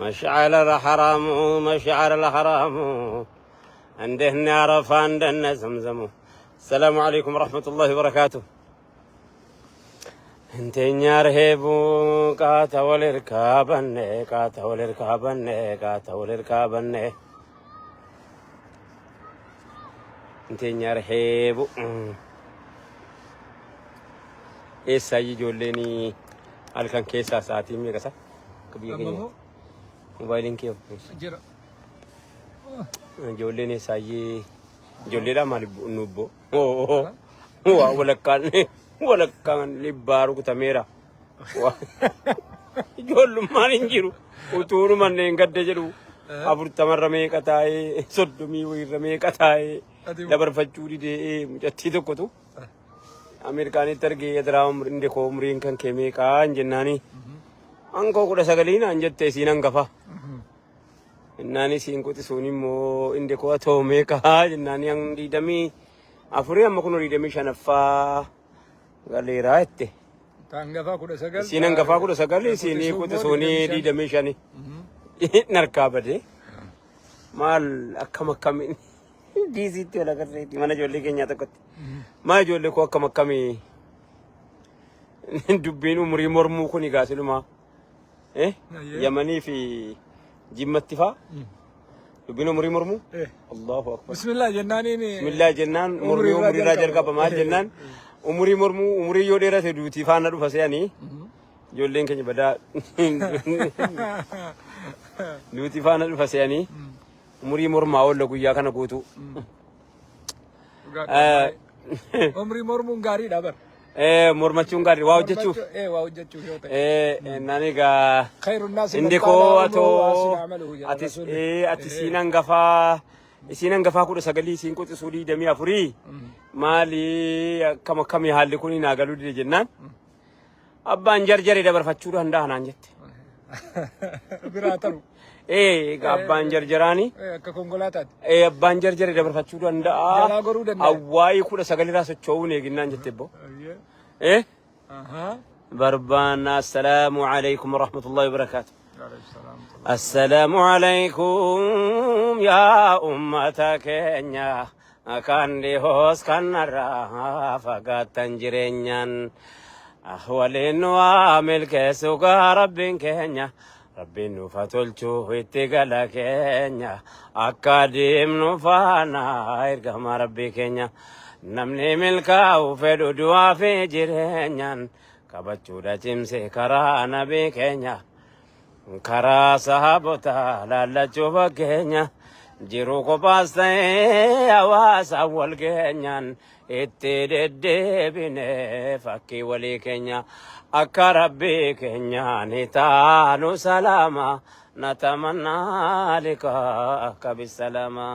መሽዓረ ልሐራሙ መሽዓረ ልሐራሙ እንደነ አረፋ እንደነ ዘምዘሙ። ሰላሙ አለይኩም ወረሕመቱላሂ ወበረካቱ። እንተኛ ረሄቡ ቃታ ወልርካበነ ቃታ ወልርካበነ ቃታ ወልርካበነ እንተኛ ረሄቡ eessaayyi ijoolleen halkan keessaa sa'aatii meeqa isaa akka biyya Amma keenya immoo moobaayiliin kee jira. Ijoolleen eessaayyee ijoolleedhaa maali nubbo waa walakkaan walakkaan dhibbaa rukutameera. Ijoollummaan hin jiru utuu manneen gadda jedhu 40rra meeqa taa'ee 30 wayiirra meeqa taa'ee Ati dabarfachuu didee mucattii tokkotu Ameerikaanitti argee yadiraa umriin koo umriin kan kee meeqaa hin jennaani. Ankoo 19 naan jette isiin hangafa. Innaan isiin quxisuun immoo inde koo atoo meeqaa jennaani an 24 amma kun 25ffaa galeeraa jette. Ta hangafaa 19. Isiin hangafaa 19 isiin quxisuun 25. Narkaa badee maal akkam akkamiin diisiitti wal agarreetti mana ijoollee keenyaa tokkotti. Maa ijoollee koo akkam akkamii dubbiin umurii mormuu kun egaa silumaa. Eh? Ayyee. Yamanii fi Jimmatti faa dubbiin umurii mormuu? Allahu akbar. Bismillah jennaaniin. Bismillah jennaan Umurii mormii irraa umurii irraa jalqaba. jalqaba maal jennaan umurii mormuu umurii yoo dheerate duutii faana dhufa se'anii ijoolleen keenya badaa duutii faana dhufa se'anii umurii mormaa oolla guyyaa kana guutuu. Umrii mormuun gaariidha bar. Mormachuun gaarii waa hojjechuuf. Waa hojjechuuf yoo ta'e. Naan egaa Khayru naasi inni man koo xaala atoo umruhu wa hasuna amaluhu jedha ati Rasuulli. Ati isiin hangafaa isiin hangafaa 19 isiin quxisuu 24 maali akkam akkamii haalli kun naa galuu dide jennaan abbaan jarjare dabarfachuu danda'a naan jette. Biraa taru. Egaa abbaan jarjaraani Akka konkolaataatti. Abbaan jarjare dabarfachuu danda'a. Jalaa goruu danda'a. Awwaayii 19 irraa socho'uun eeginnaan jette ebbo. Barbaanna assalaamu alaikum warahmatullahi wabarakaatu. Assalaamu alaikum yaa ummata keenya kan dhihoos kan narraa fagaattan jireenyaan waliin nu haa milkeessu gaa rabbiin keenya rabbiin nuuf haa tolchu itti gala keenya akka deemnu faana ergama rabbii keenya namni milkaa'u fedhu du'aa fi jireenyaan qabachuudha cimse karaa nabii keenya karaa sahaabota laallachuu fakkeenya jiru kophaas ta'ee hawaasa wal keenyaan itti deddeebine fakkii walii keenya akka rabbii keenya ni taanu salaama natamannaa liqaaka bisalaama.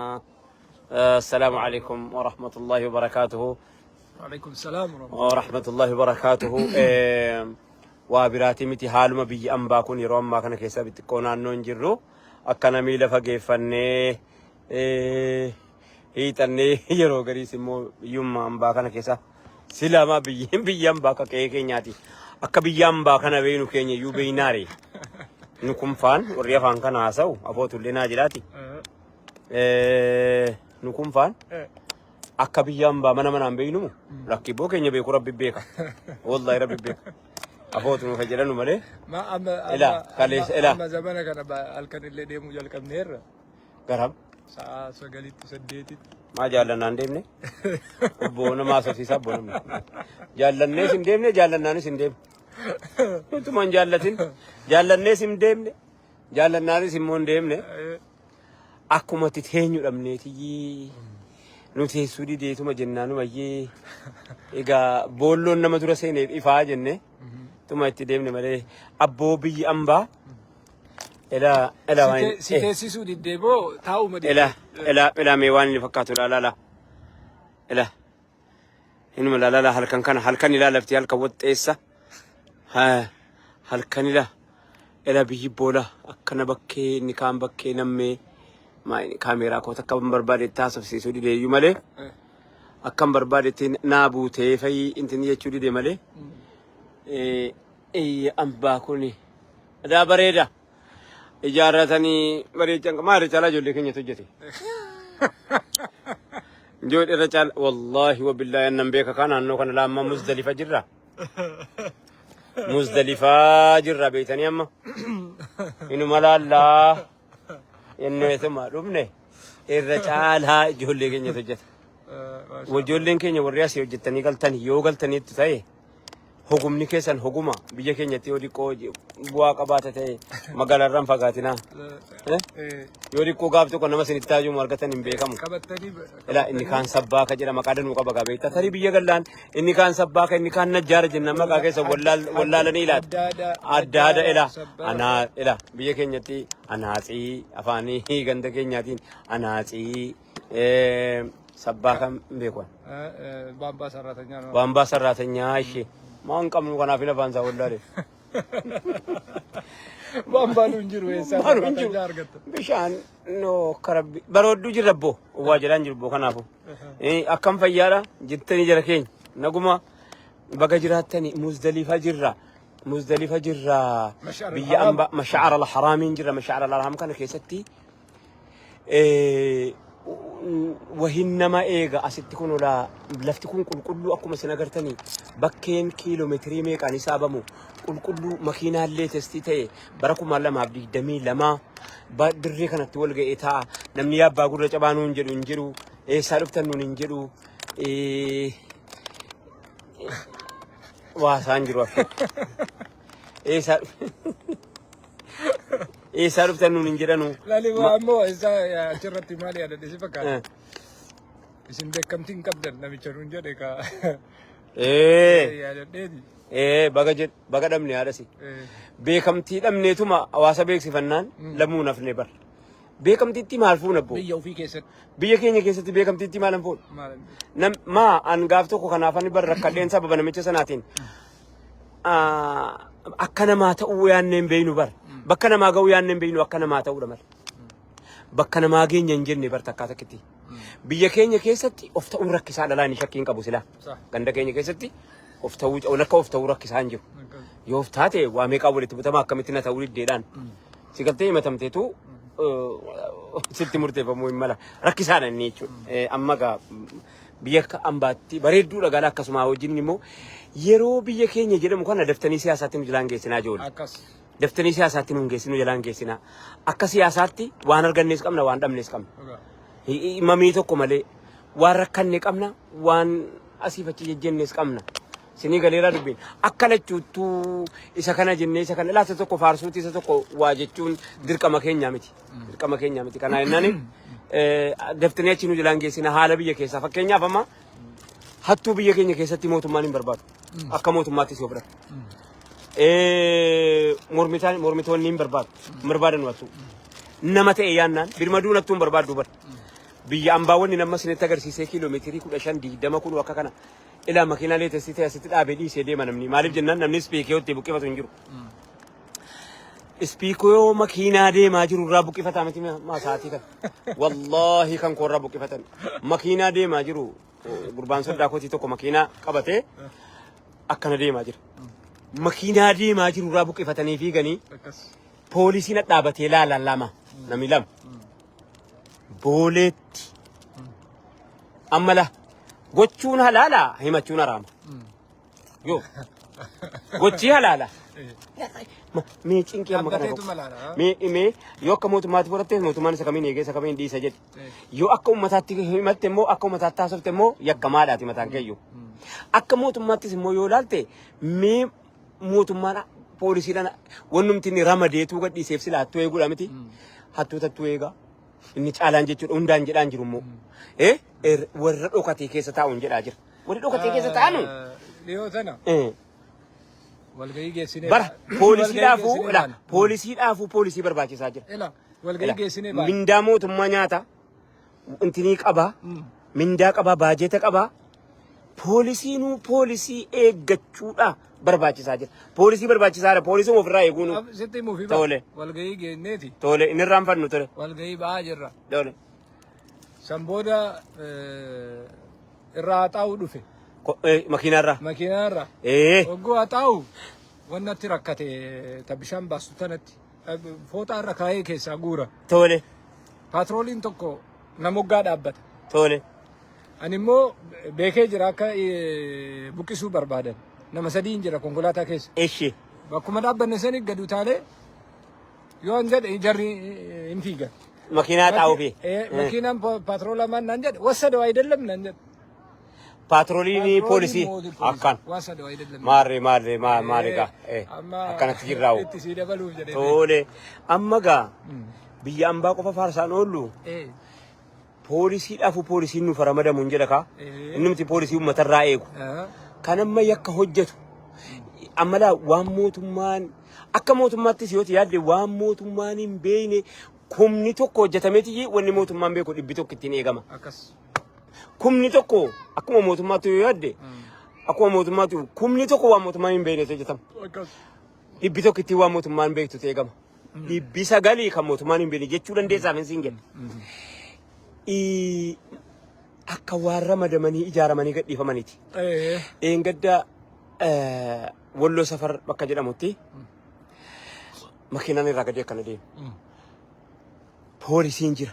السلام عليكم ورحمة الله وبركاته. Waalaikum salaam. ورحمة الله وبركاته. Waa biraatii miti haaluma biyyi ambaa kun yeroo ammaa kana keessa xiqqoo naannoo hin jirru akka namii lafa geeffannee hiixannee yeroo gariis immoo biyyummaa ambaa kana keessa silaamaa biyyi biyya ambaa akka qe'ee keenyaati. Akka biyya ambaa kana beeynu keenya iyyuu beeynaare. Nu kun faan warri afaan kana haasa'u afootullee naa jiraati. Nu kun faan akka biyya ambaa mana manaan beeynumu lakkii boo keenya beeku rabbi beeka. Wallahi rabbi beeka. Afootu nu fayyadanu malee. Ma amma Ilaa, kaleessa, ilaa. Amma zamana kana halkan illee deemuu jalqabneerra. Garam. Sa'a 9tti 8tti. Maa jaallannaan deemne? Obbo nama haasofsiisaa obbo namni. Jaallannees hin deemne jaallannaanis hin deemne. Utuma hin jaallatin jaallannees hin deemne jaallannaanis immoo hin deemne. Akkuma itti teenyu dhabneetiyyii nu teessuu dideetuma jennaanumayyee egaa boolloon nama dura seeneef ifaa jenne tuma itti deemne malee abboo biyyi ambaa elaa elaa waan Si teessisuu diddee boo taa'uma diddee. Elaa elaa elaa mee waan inni fakkaatu ilaa ilaa elaa inuma ilaa ilaa halkan kana halkan ilaa lafti halkan waxxeessa halkan ilaa elaa biyyi boola akkana bakkee inni kaan bakkee nammee kaameeraa koota akka barbaadetti haasofsiisuu dideeyyuu malee akkan barbaadetti naa buutee fayi intin jechuu dide malee ambaa kuni adaa bareeda. Ijaarratanii bareechan maal irra caalaa ijoollee keenyatu hojjete. Ijoollee irra caalaa wallaahi wabillaahi annan beeka kaa naannoo kana laamma Muzdalifa jirra. Muzdalifaa jirra beeytanii amma. Inuma laallaa inneetuma dhumne irra caalaa ijoollee keenyatu hojjeta. Ijoolleen keenya warri asii hojjettanii galtan yoo galtaniitti ta'e hogumni keessan hoguma biyya keenyatti yoo xiqqoo bu'aa qabaata ta'e magaalaarraan fagaatinaa. Eh? Yoo xiqqoo gaaf tokko nama isinitti taajumu argatan hin beekamu. Qabattanii Ilaa inni kaan sabbaaka jedha maqaa danuu qaba gaa beektaa. Tarii biyya gallaan inni kaan sabbaaka inni kaan najjaara jennaan maqaa keessa wallaalanii ilaata. Addaada. Addaada ila Sabbaaka. anaa ila biyya keenyatti anaatsii afaanii ganda keenyaatiin anaatsii sabbaaka hin beeku. Baabbaa saraatanyaa ነው። Baambaa sarraatanyaa ishee maan qabnu kanaaf hin afaan isaa wallaale. Baabbaan hin jiru eessaa Baambaan hin jiru. saraatanyaa argatta. Bishaan no karabbi baroodduu jirra boo waa jedhaan jiru boo kanaafu. Akkam fayyaadha jirtanii jara keenya naguma baga jiraattanii Muzdalifa jirra. Muzdalifa jirra Mash'ar biyya al-Haram. amba mash'ar al-haraamiin jirra mash'ar al-haram kana keessatti wahin nama eega asitti kun olaa lafti kun qulqulluu akkuma isin agartanii bakkeen kiiloomeetirii meeqaan hisaabamu qulqulluu makiinaallee testii ta'e bara 2022 dirree kanatti wal ga'ee taa'a namni yaabbaa gurra cabaa nuun jedhu hin jiru eessaa dhuftan nuun hin jedhu waa isaan jiru akka eessaa eessaa dhuftan nuun hin jedhanu. Laali ammoo isaa achirratti maal yaadadhe si fakkaata? Isin beekamtii hin qabdan namicha nuun jedhe ka yaadadheeti. Baga jedh baga dhabne haadhasi. Beekamtii dhabneetuma hawaasa beeksifannaan lamuu nafne bar. Beekamtiitti maal fuuna boo? Biyya ofii keessatti Biyya keenya keessatti beekamtiitti maal hin fuunu? Maal? Nam maa an gaaf tokko kanaaf ani bar rakkadheen sababa namicha sanaatiin akka namaa ta'uu yaanneen beeynu bar. Bakka namaa ga'uu yaanneen beeynu akka namaa ta'uudha malee. Bakka namaa geenya hin jenne bar takkaa takkitti. Biyya keenya keessatti of ta'uun rakkisaa dhalaa inni shakkiin qabu silaa. Ganda keenya keessatti of ta'uu akka of ta'uu rakkisaa hin jiru. Yoo of taate waa meeqaa walitti butama akkamitti na ta'uu diddeedhaan. Si galtee himatamteetu sitti murteeffamuu hin mala. Rakkisaadha inni jechuudha. Amma gaa biyya akka ambaatti bareedduudha gala akkasuma wajjin immoo yeroo biyya keenya jedhamu kana daftanii siyaasaatti nu jalaan geessinaa ijoollee. Akkas. Daftanii siyaasaatti nu hin geessinu jalaan geessinaa. Akka siyaasaatti waan argannees qabna waan dhabnees qabna. Dhugaa. Mamii tokko malee waan rakkanne qabna waan asiif achi jejjennes qabna. Sinii galeeraa dubbiin akka lachuuttuu isa kana jennee isa kana laata tokko faarsuuti isa tokko waa jechuun dirqama keenyaa miti. Dirqama keenyaa miti. Kanaa jennaan daftanii achi nu jalaan geessina haala biyya keessaa fakkeenyaaf amma hattuu biyya keenya keessatti mootummaan hin barbaadu. Akka mootummaattis yoo fudhatu. Mormitaan mormitoonni hin barbaadu. Hin barbaadan hattuu. Nama ta'e yaannaan birmaduu nattuu hin barbaaddu bara. Biyya ambaawwan nama isinitti agarsiisee kiiloomeetirii 15 20 kun akka kana ilaa makiinaa latest ta'e asitti dhaabee dhiisee deema namni. Maaliif jennaan namni ispiikiyoo itti buqqifatu hin jiru. Ispiikiyoo makiinaa deemaa jiru irraa buqqifataa miti maa sa'aatii kana. Wallaahi kan koo irraa buqqifatan. Makiinaa deemaa jiru gurbaan soddaa kootii tokko makiinaa qabatee akkana deemaa jira. Makiinaa deemaa jiru irraa buqqifatanii fiiganii Akkas. poolisiin dhaabatee laalan lama namni lama. Booleetti. Amma la gochuun halaala himachuun haraama. Yoo gochii halaala. Mee cinqii amma kana Dhaabbateetu qabu. malaadha. Mee yoo akka mootummaatti fudhatte mootummaan isa kamiin eegee isa kamiin dhiisa jedhe. Yoo akka uummataatti himatte immoo akka uummataatti haasofte immoo yakkamaadhaati mataan keeyyuu. Akka mootummaattis immoo yoo ilaalte mee mootummaan poolisiidhaan wannumti inni ramadeetuu gadhiiseef sila hattuu eeguudha miti. Hattuu tattuu eegaa. Inni caalaan jechuudha hundaan jedhaan jiru immoo. Warra dhokatee keessa taa'uun jedhaa jira. Warri dhokatee keessa taa'anu. Dhiyoo tana walgahii geessinee Bara poolisiidhaafuu walgahii ila geessinee poolisiidhaafuu poolisii barbaachisaa jira. Ila walgahii geessinee baana. Mindaa mootummaa nyaata intinii qabaa mindaa qabaa baajeeta qabaa poolisiinuu poolisii eeggachuudha barbaachisaa jira. Poolisii barbaachisaadha. Poolisiin ofirraa eeguunu. Sitti himuufi Tole. walgahii geenneeti Tole inni irraanfannu tole. walgahii ba'aa jirra. Tole. San booda irraa haxaa'uu dhufe Makiinaarraa. Makiinaarraa. Hogguu haxaa'u wannatti rakkate ta bishaan baastu tanatti. Fooxaa irra kaa'ee keessaa guura. Paatrooliin tokko namoggaa dhaabbata. Ani immoo beekee jira akka buqqisuu barbaadan. Nama sadiin jira konkolaataa keessa. Bakkuma dhaabbanne sanii gad utaalee yoo an jedhe jarri hin fiigan. Makiinaa xaa'uu fi. Makiinaan paatroolaa maal naan jedhe, ወሰደው አይደለም naan jedhe. Paatrooliin poolisii akkan. ወሰደው አይደለም. Maarree, maarree, maarree gaa. Amma Akkanatti jirraa'u. itti sii dabaluuf jedhee. Tole. Amma gaa biyya ambaa qofa faarsaan oollu, poolisiidhaafu poolisiin nuuf ramadamu hin jedha kaa. Innumti poolisii uummatarraa eegu. Kan amma yakka hojjetu. Amma laa, waan mootummaan akka mootummaattis yoo yaadde, waan mootummaan hin beekne 1,000 hojjetameeti, wanni mootummaan beeku 100 ittiin eegama. Akkas. 1,000 akkuma mootummaatti yoo yaadde, akkuma mootummaatti 1,000 waan mootummaan hin beeknetu hojjetama. Akkas. 100 ittiin waan mootummaan beektutu eegama. 900 kan mootummaan hin beekne jechuu dandeessaaf hin siin jedhe. Akka waan ramadamanii ijaaramanii gadhiifamaniiti. Dheengadda Walloo Safar bakka jedhamutti makiinaan irraa gadi akkana deema. Poolisiin jira.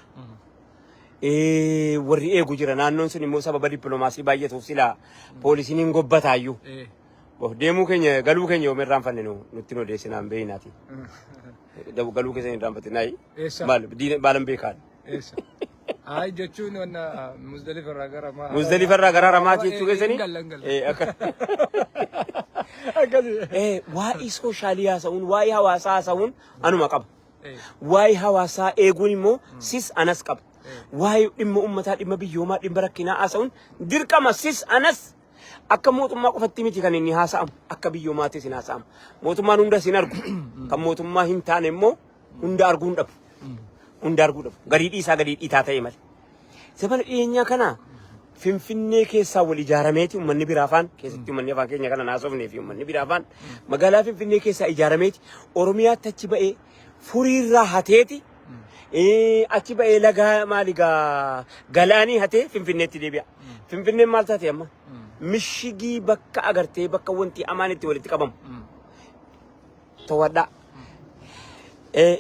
Warri eegu jira. Naannoon sun immoo sababa dippiloomaasii baay'atuuf silaa poolisiin hin gobbataayyuu. Deemuu keenya, galuu keenya yoom irraanfanne, nu nutti nu odeessinaan beeynaati. Galuu keessa hin irraanfatinaayi. Eessa? Maal baalan beekaan. Eessa? Ay, jechuun wanna Muzdalifa irraa gara Muzdalifa irraa gara Ramaati jechuu keessanii? Hin galla, hin galla. Akka. Akkasi. Waa'ee soshaalii haasa'uun, waa'ee hawaasaa haasa'uun anuma qaba. Waa'ee hawaasaa eeguun immoo sis anas qaba. Waa'ee dhimma uummataa, dhimma biyyoomaa, dhimma rakkinaa haasa'uun dirqama sis anas. Akka mootummaa qofatti miti kan inni haasa'amu, akka biyyoomaattis hin haasa'amu. Mootummaan hunda sin argu. Kan mootummaa hin taane immoo hunda arguu hin dhabu. Hunda arguu dhabu. Garii dhiisaa, garii dhiitaa ta'e malee. Zamana dhiyeenyaa kana Finfinnee keessaa wal ijaarameeti uummanni biraa afaan keessatti, uummanni afaan keenya kana naasofnee fi uummanni biraa afaan magaalaa Finfinnee keessaa ijaarameeti Oromiyaatti achi ba'ee furiirraa hateeti, achi ba'ee lagaa maali gaa galaanii hatee Finfinneetti deebi'a. Finfinneen maal taate amma? Mishigii bakka agartee bakka wanti hamaan itti walitti qabamu. To'adhaa.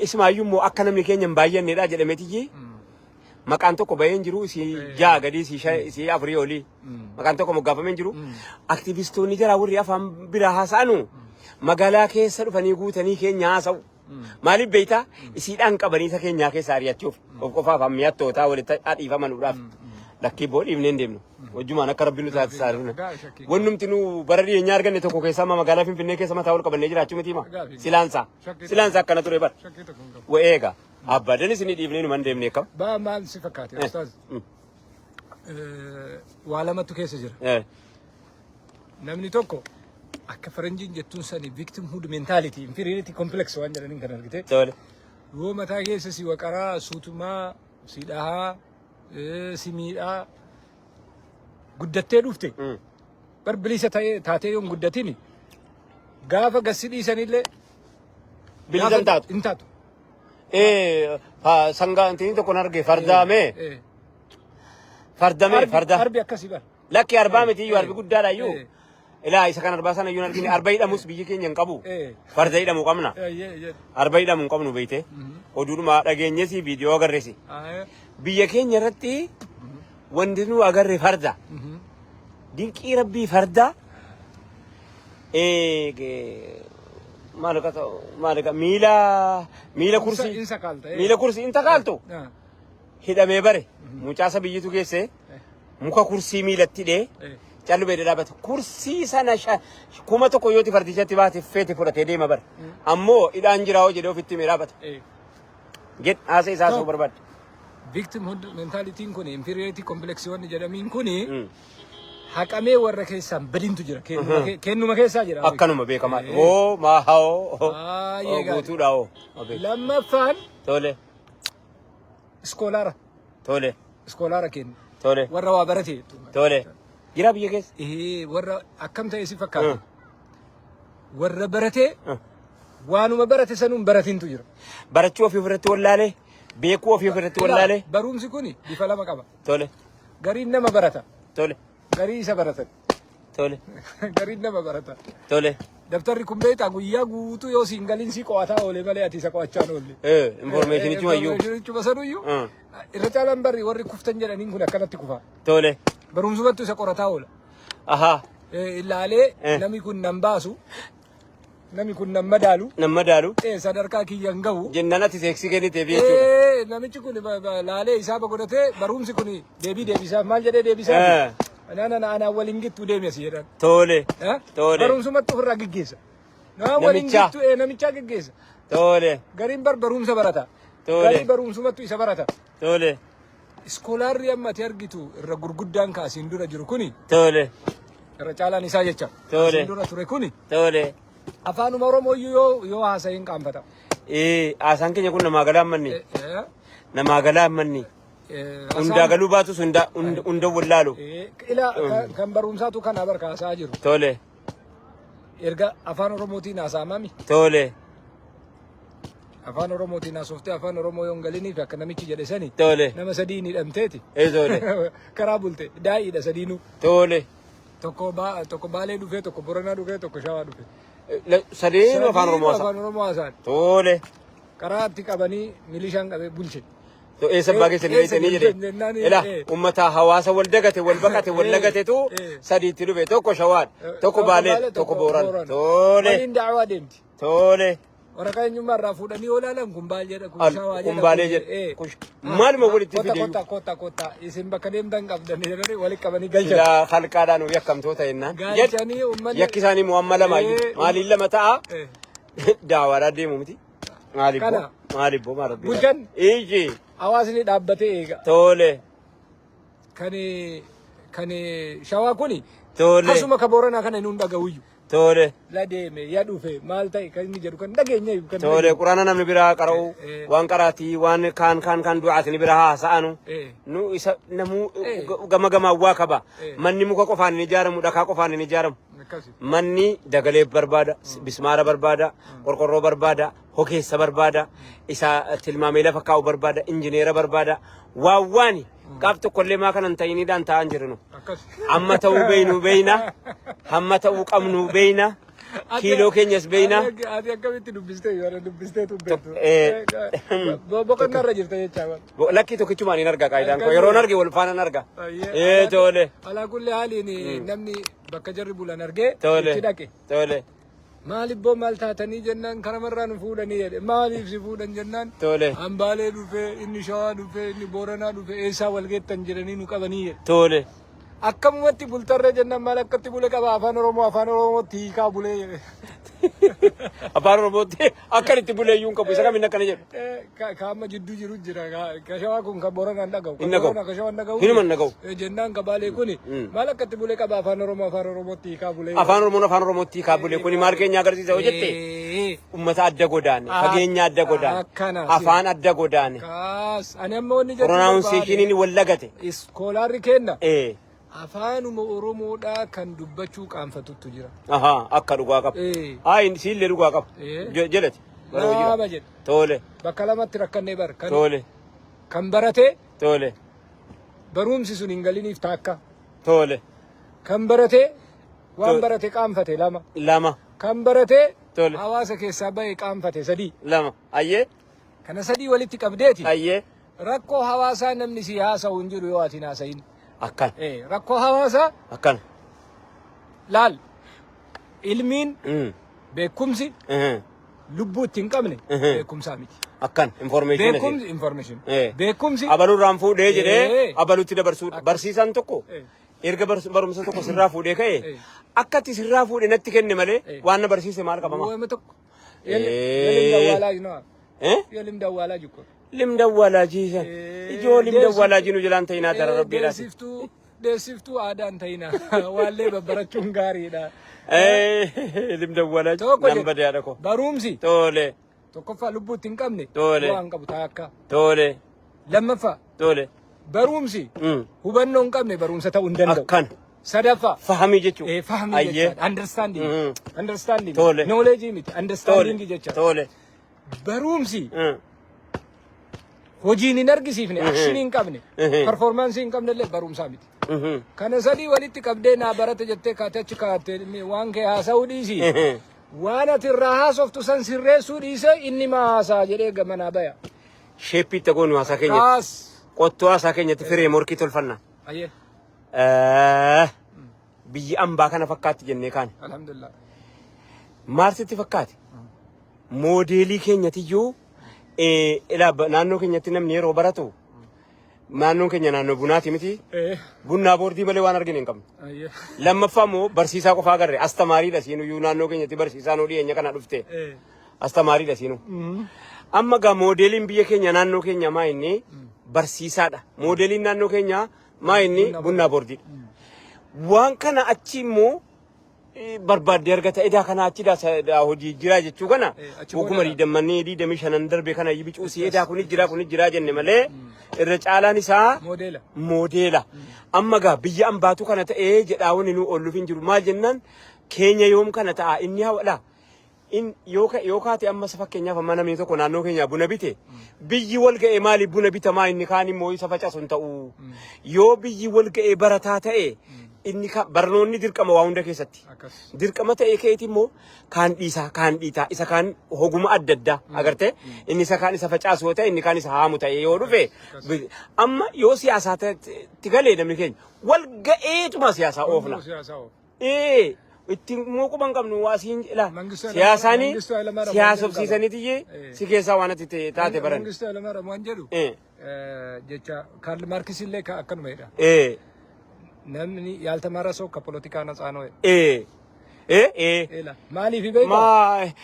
Ismaayyuu immoo akka namni keenya hin baay'annedha jedhameetiyyi maqaan tokko bahee hin jiru, isii ja'a gadii, isii isii afurii olii maqaan tokko moggaafamee hin jiru. Aktivistoonni jaraa warri afaan biraa haasa'anu magaalaa keessa dhufanii guutanii keenya haasa'u. Maaliif beektaa? Isiidhaan qabanii isa keenyaa keessa ari'achuuf of qofaaf hammiyattootaa walitti dhiifamanuudhaaf. Lakkii boo, dhiifnee hin deemnu. Wajjumaan akka rabbi nu taasisaa jirru. Shakkii. Wannumti nu bara dhiyeenyaa arganne tokko keessaa amma magaalaa Finfinnee keessa mataa ol qabannee jiraachuu miti hima. Gaaffii. Silaansaa. Shakkii. Silaansaa akkana ture bara. Shakkii tokko hin qabu. Wa eega. Abbaadan isin dhiifnee nu man deemne kam. Baa, maal si fakkaate, ustaaz? Waa lamatu keessa jira. Namni tokko akka faranjiin jettuun sani victimhood mentality, inferiority complex waan jedhaniin kan argite. Yoo mataa keessa si waqaraa, suutumaa, si dhahaa, si miidhaa guddattee dhufte. Bar bilisa ta'ee taatee yoo hin guddatini, gaafa gassi dhiisanillee Bilisa hin taatu. Hin taatu. Sangaa intini tokko arge, fardaamee. Fardamee farda. Arbi akkasii bar. Lakki, arbaa miti iyyuu, arbi guddaadha iyyuu. Ilaa, isa kan arbaa sana iyyuu hin argine. Arba hidhamus biyyi keenya hin qabu. Farda hidhamu qabna. Arba hidhamu hin qabnu beeyte. Oduudhuma dhageenyesi, viidiyoo agarreesi. Biyya keenya irratti wanti nu agarre farda. Dinqii rabbii, farda. Maal akka ta'u, maal akka miila kursii Insa kaalta. Miila kursii inta kaaltu hidhamee bare, mucaasa biyyitu geesse, muka kursii miilatti hidhee callumee dhaabbata. Kursii sana 1000 yooti fardichatti baate feete fudhatee deema bara. Ammoo hidhaan jiraa hoo jedhee ofitti himee dhaabbata. Jedh, haasa isaa soo barbaadde. Victimhood mentalityin kun, inferiority complex wanni jedhamiin kun, haqamee warra keessaan badintu jira. Kennuma keessaa jira. Akkanuma beekamaadha. Oo maa hoo. Baay'ee gaarii. Guutuudha hoo. Lammaffaan Scholara. Scholara kennu. Warra waa barate jechuudha. Tole. Jira biyya keessa. Warra akkam ta'e si fakkaata? Warra baratee waanuma barate sanuun baratintu jira. Barachuu ofii ofirratti wallaalee, beekuu ofii ofirratti wallaalee. Barumsi kun bifa lama qaba. Gariin nama barata. Garii isa baratan. Gariin nama barata. Dabtarri kun beektaa, guyyaa guutuu yoo siin galin si qo'ataa oole malee ati isa qo'achaa hin oolle. Informationichuma iyyuu. Informationichuma sanuyyuu. Irra caalaan barri warri kuftan jedhaniin kun akkanatti kufa. Barumsumattu isa qorataa oola. Ilaalee namni kun nan baasu, namni kun nan madaalu, Nan madaalu. Sadarkaa kiyya hin gahu. Jennaan ati seeksii kenniteef jechuudha. Namichi kun laalee isaa godhatee, barumsi kun deebii deebisaaf maal jedhee deebisaaf? Anaan anaan waliin gittuu deemi asii jedhan. Eh? Barumsumatti ofirraa geggeessa. Nama waliin Namichaa. gittuu namichaa geggeessa. Gariin barumsa barata. Gariin barumsumattu isa barata. Scholarri amma ati argitu irra gurguddaan kaasiin dura jiru kuni, irra caalaan isaa jecha. Asiin dura ture kuni afaanuma Oromoo iyyuu yoo haasa'iin qaanfata. Haasaan keenya kun namaa galaa manni. Namaa galaa manni. Hundaa galuu baatus hunda hunda wallaalu. Ila kan barumsaatu kana barka haasaa jiru. Erga afaan Oromootiin haasa'amami. Afaan Oromootiin haasoftee afaan Oromoo yoo hin galiniif akka namichi jedhe sani nama sadiin hidhamteeti. Karaa bulte daa'iidha sadiinuu. Tokko Baalee dhufee, tokko Boranaa dhufee, tokko Shawaa dhufe. Sadeenuu afaan Oromoo haasa'a. Afaan Oromoo haasa'an. Karaa itti qabanii milishaan qabee bulche. Eessa abbaa keessanii Eessa beektanii jedhe. jennaan, Ila uummata hawaasa wal dagate, wal baqate, wal lagatetu sadiitti dhufe. Tokko Shawaadha, tokko Baalee, tokko Boorana. Waliin daawaa deemti. Waraqaa eenyummaa irraa fuudhanii yoo ilaalan kun baal jedha, kun Shawaa jedha. Kun Baalee jedha. Maaluma walitti Kota fide? Kota kota kota, isin bakka deemtan qabdan jedhanii walitti qabanii galchan. Silaa halqaadhaan yakkamtoota jennaan. Galchanii uummanni. Yakki isaanii mu'amma lama. Maaliin lama ta'a? Daawaadhaan deemu miti. Maaliif boo? Kana. Maaliif boo? Maal rabbii? Bulchan. Iji. Hawaasni dhaabbatee eega. Kan Shawaa kuni akkasuma ka Booranaa kana inni dhaga'uyyu. La deeme ya dhufe maal ta'e kan inni jedhu kan dhageenya iyyuu kan Quraana namni biraa qara'u, waan qaraatii, waan kaan kaan kaan du'aati biraa haasa'anu. Nu isa namuu gama gamaan waa qaba. Manni muka qofaan hin ijaaramu, dhakaa qofaan hin ijaaramu. Manni dagalee barbaada, bismaara barbaada, qorqorroo barbaada, hokeessa barbaada, isa tilmaamee lafa kaa'u barbaada, injineera barbaada. Waan waani qaaf tokkollee maa kanan ta'iniidhaan taa'an jirinu. Amma ta'uu beeynu beeyna, hamma ta'uu qabnu beeyna, kiiloo keenyas beeyna. Ati akkamitti dubbistee yoo dubbistee tubbeettu? Boqonnaa irra jirta jechaa. Lakkii, tokkichumaan hin arga qaayidaan koo. Yeroon arge wal faana arga. Tole. Alaa kulli haaliin namni bakka jarri bulan argee itti dhaqe. Maaliif boo maal taatanii jennaan, karamarraa nu fuudhanii jedhe. Maaliif si fuudhan jennaan, hambaalee dhufee, inni Shawaa dhufee, inni Booranaa dhufee, eessaa wal geettan jedhanii nu qabanii jedhe. Akkamumatti bultarree jennaan, maal akkatti bule qaba, afaan Oromoo afaan Oromootti hiikaa bulee jedhe. Afaan Oromootti akkan itti bulee iyyuu hin qabu. Isa kamiin akkana jedhu? Ka amma jidduu jiru jira. Ka Shawaa kun ka Booranaan dhaga'u. Ka Hin dhaga'u. Booranaa ka Shawaan dhaga'u. Hinuma hin dhaga'u. Jennaan ka Baalee kuni maal akkatti bulee qaba, afaan Oromoo afaan Oromootti hiikaa bulee. Afaan Oromoon afaan Oromootti hiikaa bulee kuni maal keenya agarsiisa yoo jette, ummata adda godaane, fageenya adda godaane, Akkana. afaan adda godaane, Kaas ani amma wanni jechuu pronunciationiin wal lagate. Scholarri kenna afaanuma Oromoodhaa kan dubbachuu qaanfatuttu jira. Ahaa, akka dhugaa qaba. Haa, siillee dhugaa qaba. Jedhati. Lama jedhe. Bakka lamatti rakkannee bar. Kan, kan baratee barumsi sun hin galiniif taakka. Kan baratee waan barate qaanfate lama. Lama. Kan baratee hawaasa keessaa bahe qaanfate sadii. Lama. Ayyee. Kana sadii walitti qabdeeti. Ayyee. Rakkoo hawaasaa namni si haasa'u hin jiru yoo ati hin haasa'in. Akkana. Rakkoo hawaasaa Akkana. laal, ilmiin beekumsi lubbuu itti hin qabne beekumsaa miti. Akkana. Information. Beekumsi information. Beekumsi Abaluurraan fuudhee jedhee abalutti dabarsuudha. Barsiisaan tokko erga barumsa tokko sirraa fuudhee ka'e, akka ati sirraa fuudhe natti kenne malee waan na barsiise maal qabama? Waama tokko. የልምድ አዋላጅ ነው። Eh? የልምድ አዋላጅ እኮ። Limda awwaalaajiisa. Ijoo limda awwaalaajii nu jalaan ta'inaa dara rabbiidhaati. Deessiftuu aadaan ta'ina waallee babbarachuun gaariidha. Limda awwaalaajii. Tokko Nan jedhe. badee haadha koo. Barumsi tokkoffaa lubbuu itti hin qabne bu'aa hin qabu taakka. Lammaffaa, barumsi hubannoo hin qabne barumsa ta'uu hin danda'u. Akkana. Sadaffaa, Fahamii jechuudha. Fahmii jechaadha. Understanding. Understanding. Knowledge miti. Understanding jechaadha. Barumsi hojiin hin argisiifne, action hin qabne, performance hin qabne illee barumsaa miti. Kana sadii walitti qabdee naa barate jettee kaatee achi kaatee waan kee haasa'uu dhiisi. Waan ati irraa haasoftu san sirreessuu dhiisee inni maa haasaa jedhee gamanaa baya. Shape itti goonu haasaa keenyatti. Kaas. Qottoo haasaa keenyatti framework tolfanna. Ayyee. Biyyi ambaa kana fakkaatti jennee kaane. Alhamdulillah. Maal sitti fakkaate? Moodeelii keenyatiyyuu ilaa naannoo keenyatti namni yeroo baratu, naannoon keenya naannoo bunaati miti. Bunnaa boordii malee waan argine hin qabnu. Ayyee. Lammaffaa immoo barsiisaa qofaa agarre, astamaariidha siinuyyuu. Naannoo keenyatti barsiisaa nuu dhiyeenya kana dhufte. Astamaariidha siinuu. Amma gaa moodeeliin biyya keenya, naannoo keenya maa inni barsiisaadha. Moodeeliin naannoo keenya maa inni bunnaa boordiidha. Waan kana achi immoo barbaaddee argata. Edaa kana achi daa hojii jira jechuu kana Achi oguma booda 25 darbe kana bicuusii edaa kuni jira, kuni jira jenne malee irra caalaan isaa Moodeela. Moodeela. Amma gaa biyya ambaatu kana ta'ee jedhaa wanni nu oolluuf hin jiru. Maal jennaan, keenya yoom kana ta'a inni hawadha. In yoo kaate amma fakkeenyaaf amma namni tokko naannoo keenyaa buna bite, biyyi wal ga'ee maaliif buna bitamaa, inni kaan immoo isa facasu hin ta'u. Yoo biyyi wal ga'ee barataa ta'e, inni barnoonni dirqama waa hunda keessatti. Akkas. Dirqama ta'e keeti immoo kaan dhiisaa, kaan dhiitaa, isa kaan hoguma adda addaa agartee, inni isa kaan isa facaasu yoo ta'e, inni kaan isa haamu ta'e yoo dhufe, amma yoo siyaasaa itti galee namni keenya wal ga'eetuma siyaasaa oofna. Hunduu siyaasaa oofa. Itti immoo quban qabnu waa siin ila Mangistuu siyaasaanii Mangistuu Hayilamaariyaam siyaasofsiisaniitiyye si keessaa waan ati taate baran. Mangistuu Hayilamaariyaam waan jedhu jecha Kaarl Maarkis illee akkanuma jedha. Namni ያልተማረ ሰው ከፖለቲካ ነፃ ነው። Ela maaliif beekaa? ማ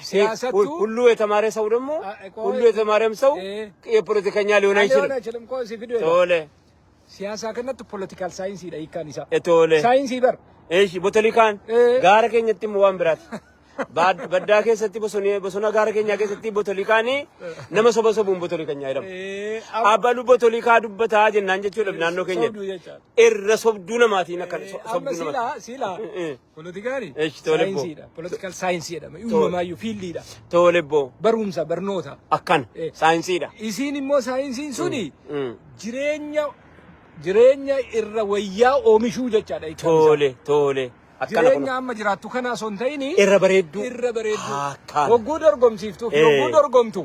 Siyaasattuu ሁሉ የተማረ ሰው ደግሞ ቆይ ሁሉ የተማረም ሰው የፖለቲከኛ ሊሆን ሊሆን አይችልም። አይችልም። ቆይ si fidu jedha. Tole. Siyaasaa kanatti political saayinsiidha hiikkaan isaa. Tole. Saayinsii bar. Eeshi, botolikaan gaara keenyatti immoo waan biraati. Baddaa keessatti, bosona gaara keenyaa keessatti botolikaanii nama soba sobuun botolikanyaa jedhama. Abbalu botolikaa dubbataa jennaan jechuudha naannoo keenyatti. Sobduu jechaadha. Irra sobduu namaatiin akka Amma sobduu silaa namaati. silaa politikaani Eeshi, tole boo. saayinsiidha. Political saayinsii jedhama. Uumamaayyuu fieldiidha. Tole boo. Barumsa, barnoota. Akkana saayinsiidha. Isiin immoo saayinsiin suni jireenya irra wayyaa oomishuu jechaadha hiikkaan isaa. Tole. Akkana kun Jireenya amma jiraattu kana osoo hin ta'in irra bareedduu. Irra bareedduu. Akkana. Hogguu dorgomsiiftuu fi hogguu dorgomtu.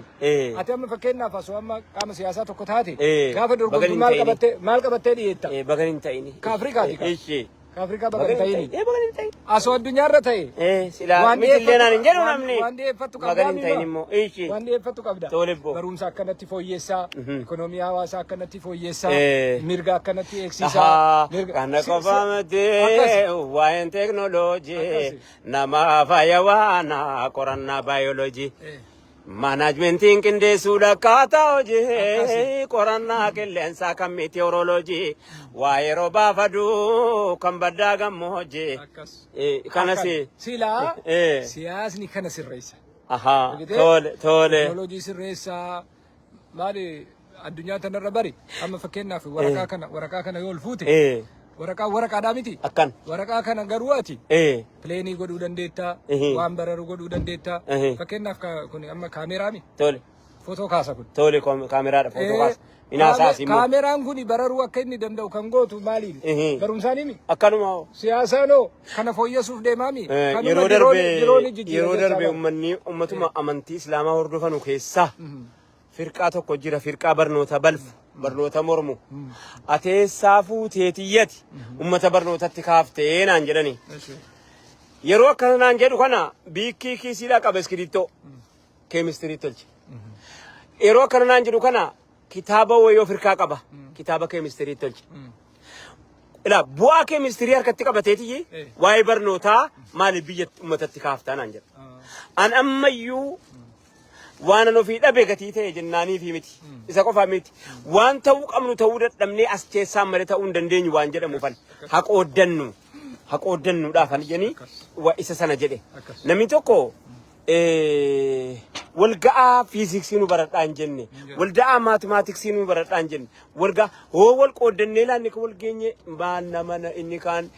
Ati amma fakkeenyaaf osoo amma qaama siyaasaa tokko taate, gaafa Bagan dorgomtu hin maal ta'ini. qabattee, maal qabattee dhiyeetta? Bagan hin ta'ini. Ka Afrikaati ka. Eeshi. Ka Afrikaa baga Bagan hin hin ta'ini. ta'ini. Bagan hin ta'ini. Osoo addunyaarra ta'e Silaa waan miti illee naan hin jedhu namni. waan dhiyeeffattu Bagan qabdaa hin ta'in immoo. Eeshi. Waan dhiyeeffattu qabda. Tole boo. Barumsa akkanatti fooyyessaa, ikonoomii hawaasaa akkanatti fooyyessaa, mirga akkanatti eegsisaa. Ahaa, kana qofa miti, Akkas. waa'een teeknooloojii Akkasi. nama fayyawaana qorannaa baayoloojii. Maanaajmentiin qindeessuudha akkaataa hojii Akkasi. qorannaa qilleensaa kan meteoroloojii, waa'ee roobaa faduu kan baddaa gammoojii. Akkas. Kanas. Silaa siyaasni kana sirreessa. Ahaa, Argitee? Tole. Teeknooloojii sirreessaa, maali, addunyaa tanarra bari amma fakkeenyaaf waraqaa kana yoo ol fuute, waraqaa waraqaadhaa miti. Akkan. Waraqaa kana garuu ati plane godhuu dandeettaa, waan bararu godhuu dandeettaa. Fakkeenyaaf kun amma kaameeraami. Tole. Footoo kaasa kun. Tole, kaameraadha footoo kaasa. Inaasaas immoo. Kaameraan kun bararuu akka inni danda'u kan gootu maaliin? Barumsaan himi. Akkanuma hoo. Siyaasaanoo kana fooyyessuuf deemaami. Kanuma Yeroo darbe diroonii jijjiira yeroo jechaa darbe bara. uummanni ummatuma amantii islaamaa hordofanu keessaa firqaa tokko jira, firqaa barnoota balfu, barnoota mormu. Ateessaa fuuteetiyyati ummata barnootatti kaaftee naan jedhani. Yeroo akkana naan jedhu kana biikkii kiisiidhaa qaba, iskiriiptoo keemistirii tolche. Yeroo akkana naan jedhu kana kitaaba wayii of hirkaa qaba, kitaaba keemistirii tolche. Ilaa, bu'aa keemistirii harkatti qabateetiyyi waa'ee barnootaa maaliif biyya uummatatti kaaftaa naan jedha. An ammayyuu waan an ofii dhabe gatii ta'e jennaaniifi miti. Isa qofaa miti. Waan ta'uu qabnu ta'uu dadhabnee as keessaan malee ta'uu hin dandeenyu waan jedhamu fan. Haqooddannu. Haqooddannuudhaaf an jedhanii isa sana jedhe. Akkas. Namni tokko walga'aa fiiziksii nu baradhaa hin jenne. Walga'aa maatimaatiksii nu baradhaa hin jenne. Walga'aa hoo wal qooddannee laanni kan wal geenye maal nama inni kaan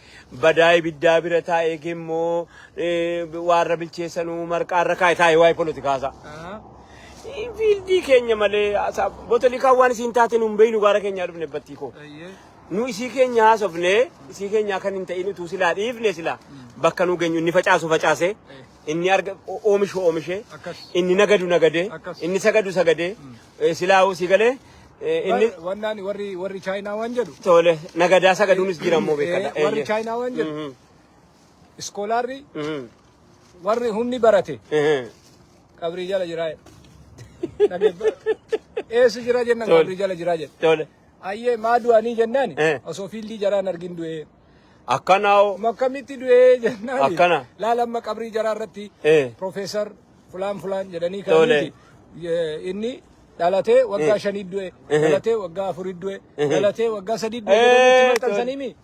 badaa ibiddaa bira taa'ee gemmoo waarra bilcheessanuu marqaarra kaa'e taa'ee waa'ee poolitikaa isaa. Field keenya malee bootolikaan waan isiin taate nu hin beeknu, gaara keenyaa dhufne battii koo. Ayyee. Nu isii keenya haasofne, isii keenya kan hin ta'in utuu silaa dhiifne silaa Bakka nu geenyu inni facaasu facaasee, inni arga oomishu oomishee, inni nagadu nagadee, inni sagadu sagadee, silaa'uu si galee inni Wannaan warri Chaayinaa waan jedhu. Tole, nagadaa sagaduunis jira immoo beekadha. Warri Chaayinaa waan jedhu. Scholarri warri humni barate qabrii jala jira jedha. Eessa jira jennaan qabrii jala jira jedha. Ayyee maa du'anii jennaan osoo fieldii jaraan argin du'ee. Akkanaa'oo. Akkamitti du'ee jennaan. Akkana. Laala amma qabrii jaraa irratti Profeesar fulaan fulaan jedhanii kaaniiti. Inni dhalatee waggaa 5 du'e, dhalatee waggaa 4 du'e, dhalatee waggaa 3 du'e jedhanii maxxansaniimi.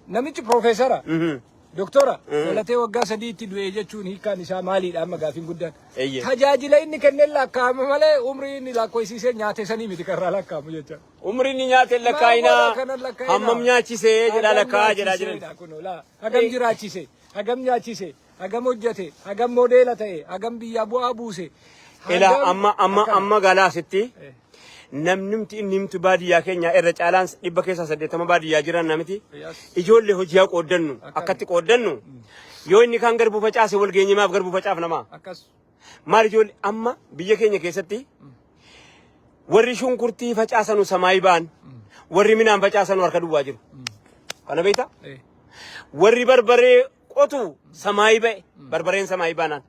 Namichi profeesara, doktora, dhalatee waggaa 3tti du'e jechuun hiikkaan isaa maaliidha amma gaafiin guddaan? Tajaajila inni kenneen lakkaa'ama malee umrii inni lakkoofsisee nyaate sanii miti karraa lakkaa'amu jecha. Umrii inni nyaate lakkaa'inaa, hammam nyaachisee jedhaa lakkaa'aa jedhaa jiran. Hagam jiraachise, hagam nyaachise, hagam hojjete, hagam modeela ta'e, hagam biyyaa bu'aa buuse. Ilaa amma amma amma galaasitti namnimti inni himtu baadiyyaa keenya irra caalaan 80% baadiyyaa jiran namiti. Ijoollee hojii haa qooddannu, akkatti qooddannu. Yoo inni kaan garbuu facaase wal geenye maaf garbuu facaaf namaa? Maal ijoollee amma biyya keenya keessatti warri shunkurtii facaasanu samaayii ba'an, warri midhaan facaasanu harka duwwaa jiru. Kana beektaa? Warri barbaree qotu samaayii ba'e, barbareen samaayii baanaan.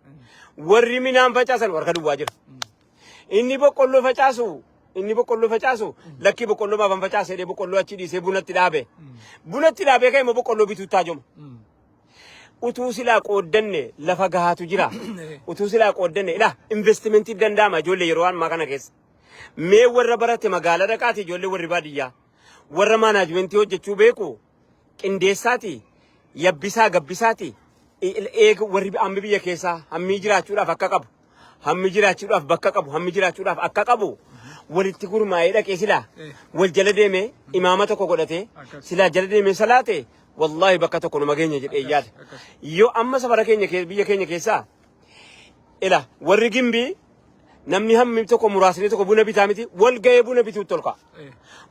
Warri midhaan facaasanu harka duwwaa jira. Inni boqqolloo facaasu lakkii boqqolloo maafan facaase jedhee boqqolloo achi dhiisee bunatti dhaabe. Bunatti dhaabee ka'e immoo boqqolloo bituutti haajoma. Utuu silaa qooddanne lafa gahaatu jira. Utuu silaa qooddanne ilaa investimentii danda'ama ijoollee yeroo ammaa kana keessa. Mee warra barate magaalaa dhaqaati, ijoollee warri baadiyyaa. Warra managementii hojjechuu beeku qindeessaati, yabbisaa gabbisaati, eega warri hammi biyya keessaa hammii jiraachuudhaaf akka qabu, hammi jiraachuudhaaf bakka qabu, hammi jiraachuudhaaf akka qabu walitti gurmaa'ee dhaqee silaa wal jala deemee imaama tokko godhatee silaa jala deemee salaate, wallaahi bakka tokko numa geenya jedhee yaada. Yoo amma safara keenya biyya keenya keessaa ila warri Gimbii namni hammi tokko muraasni tokko buna bitaa miti, wal ga'ee buna bituutti ol ka'a.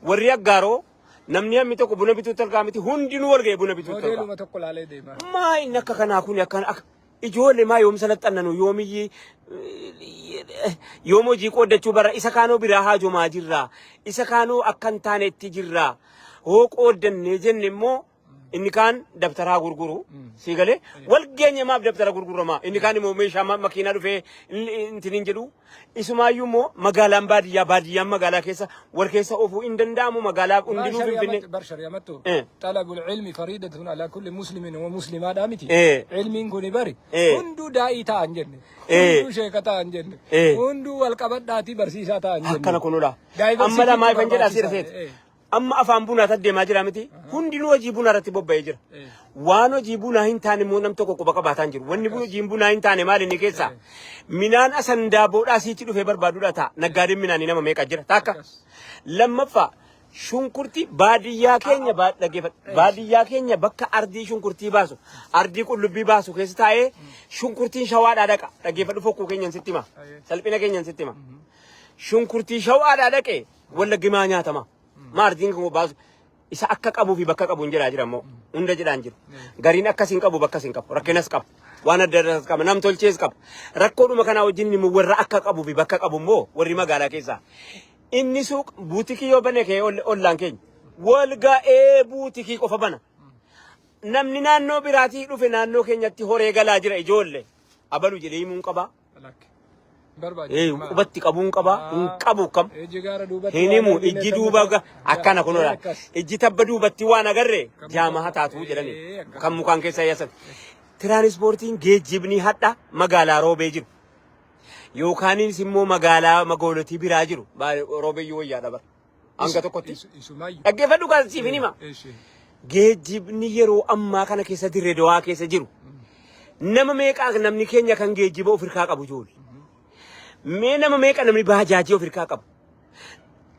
Warri Aggaaroo namni hammi tokko buna bituutti ol ka'a miti, hundinuu wal ga'ee buna bituutti ol ka'a. Moodeeluma tokko laalee deema. Maa inni akka kanaa kun akka ijoollee maa yoom salaxannanu, yoomiyyi yoom hojii qooddachuu bara? Isa kaanoo biraa haajomaa jirra, isa kaanoo akka hin taanetti jirra. Hoo qooddannee jenne immoo inni kaan dabtaraa gurguru sii galee wal geenye maaf dabtara gurguramaa, inni kaan immoo meeshaa makiinaa dhufee intin hin jedhu. Isumaayyuu immoo magaalaan baadiyyaa, baadiyyaan magaalaa keessa wal keessa oofuu hin danda'amu, magaalaa hundinuu Finfinnee. Bar shari'amattu طلب العلم فريضة على كل مسلم ومسلمة miti. Ilmiin kuni bari hunduu daa'ii ta'an jenne. Hunduu sheeka ta'an jenne. Hunduu wal qabadhaatii barsiisaa ta'an jenne. Akkana kunudha. Amma lamaa ifan jedha asii rafeet. Amma afaan bunaa deemaa jira miti. Hundinuu hojii bunaa irratti bobba'ee jira. Waan hojii bunaa hin taane immoo nam tokko quba qabaataan jiru. Wanni hojiin bunaa hin taane maal inni keessa? Minaan asandaa boodhaa siichi dhufee barbaadudha ta'a. Naggaadeen minaanii nama meeqa jira? Takka. Lammaffaa, shunkurtii baadiyyaa keenya dhaggeeffadhu. Baadiyyaa keenya bakka ardii shunkurtii baasu, ardii qullubbii baasu keessa taa'ee shunkurtiin Shawaadhaa dhaqa. Dhaggeeffadhu, fokkuu keenyan sitti hima. Salphina keenyan sitti hima. Shunkurtii Shawaadhaa dhaqee Wallaggi maa nyaatama? Maa ardiin kun baasu? Isa akka qabuu fi bakka qabu hin jedhaa jira immoo hunda jedhaan jiru. Gariin akkas hin qabu, bakkas hin qabu, rakkinas qaba. Waan adda addaas qaba, nam tolchees qaba. Rakkoodhuma kanaa wajjin immoo warra akka qabuu fi bakka qabu immoo warri magaalaa keessaa. Inni suuq buutikii yoo bane kee ollaan keenya wal ga'ee buutikii qofa bana. Namni naannoo biraatii dhufe naannoo keenyatti horee galaa jira ijoollee. Abalu jedhee himuun qabaa. Lakki. Barbaachisu. Qubatti qabuun qabaa, hin qabu kam. Iji gaara duubatti Hin waan himu argine ijji kan duuba akkana kunuudha. Akkas. Ijji tabba duubatti waan agarre jaama haa taatu jedhani Akkas. kan mukaan keessa yaasan. Tiraanispoortiin geejjibni hadha magaalaa Roobee jiru. Yookaanis immoo magaalaa magaalotii biraa jiru. Roobeeyyuu wayyaadha bara. Hanga tokkotti. Isumaayyuu. Dhaggeeffadhu kan siif hin hima. Eeshi. Geejjibni yeroo ammaa kana keessa Dirree Dawaa keessa jiru. Nama meeqaa namni keenya kan geejjiba of hirkaa qabu ijoollee? Mee nama meeqa namni baajaajii of hirkaa qabu?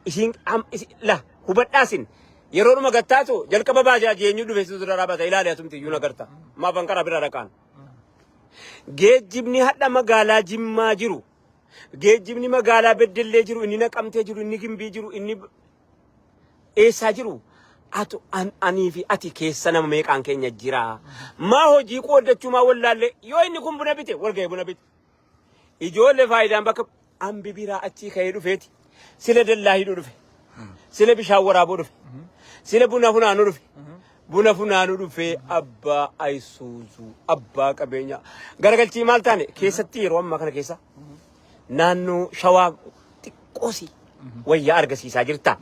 Isin la hubadhaasin yeroo dhuma gattaatu jalqaba baajaajii eenyu dhufe situ dura dhaabata, ilaali, atumti iyyuu nagarta. Maafan karaa bira dhaqaan. Geejjibni hadha magaalaa Jimmaa jiru, geejjibni magaalaa Beddellee jiru, inni Naqamtee jiru, inni Gimbii jiru, inni eessaa jiru. Atu anii fi ati keessa nama meeqaan keenya jira. Maa hojii qooddachuu maa wallaalle? Yoo inni kun buna bite, wal ga'ee buna bite. Ijoollee faayidaan bakka ambi biraa achii ka'ee dhufeeti. Sila dallaa hidhuu dhufe. Sila bishaan waraabuu dhufe. Sila buna funaanuu dhufe. Buna funaanuu dhufee abbaa ayisuuzuu, abbaa qabeenyaa. Garagalchii maal taane keessatti yeroo ammaa kana keessa naannoo Shawaa xiqqoosi wayyaa argisiisaa jirta.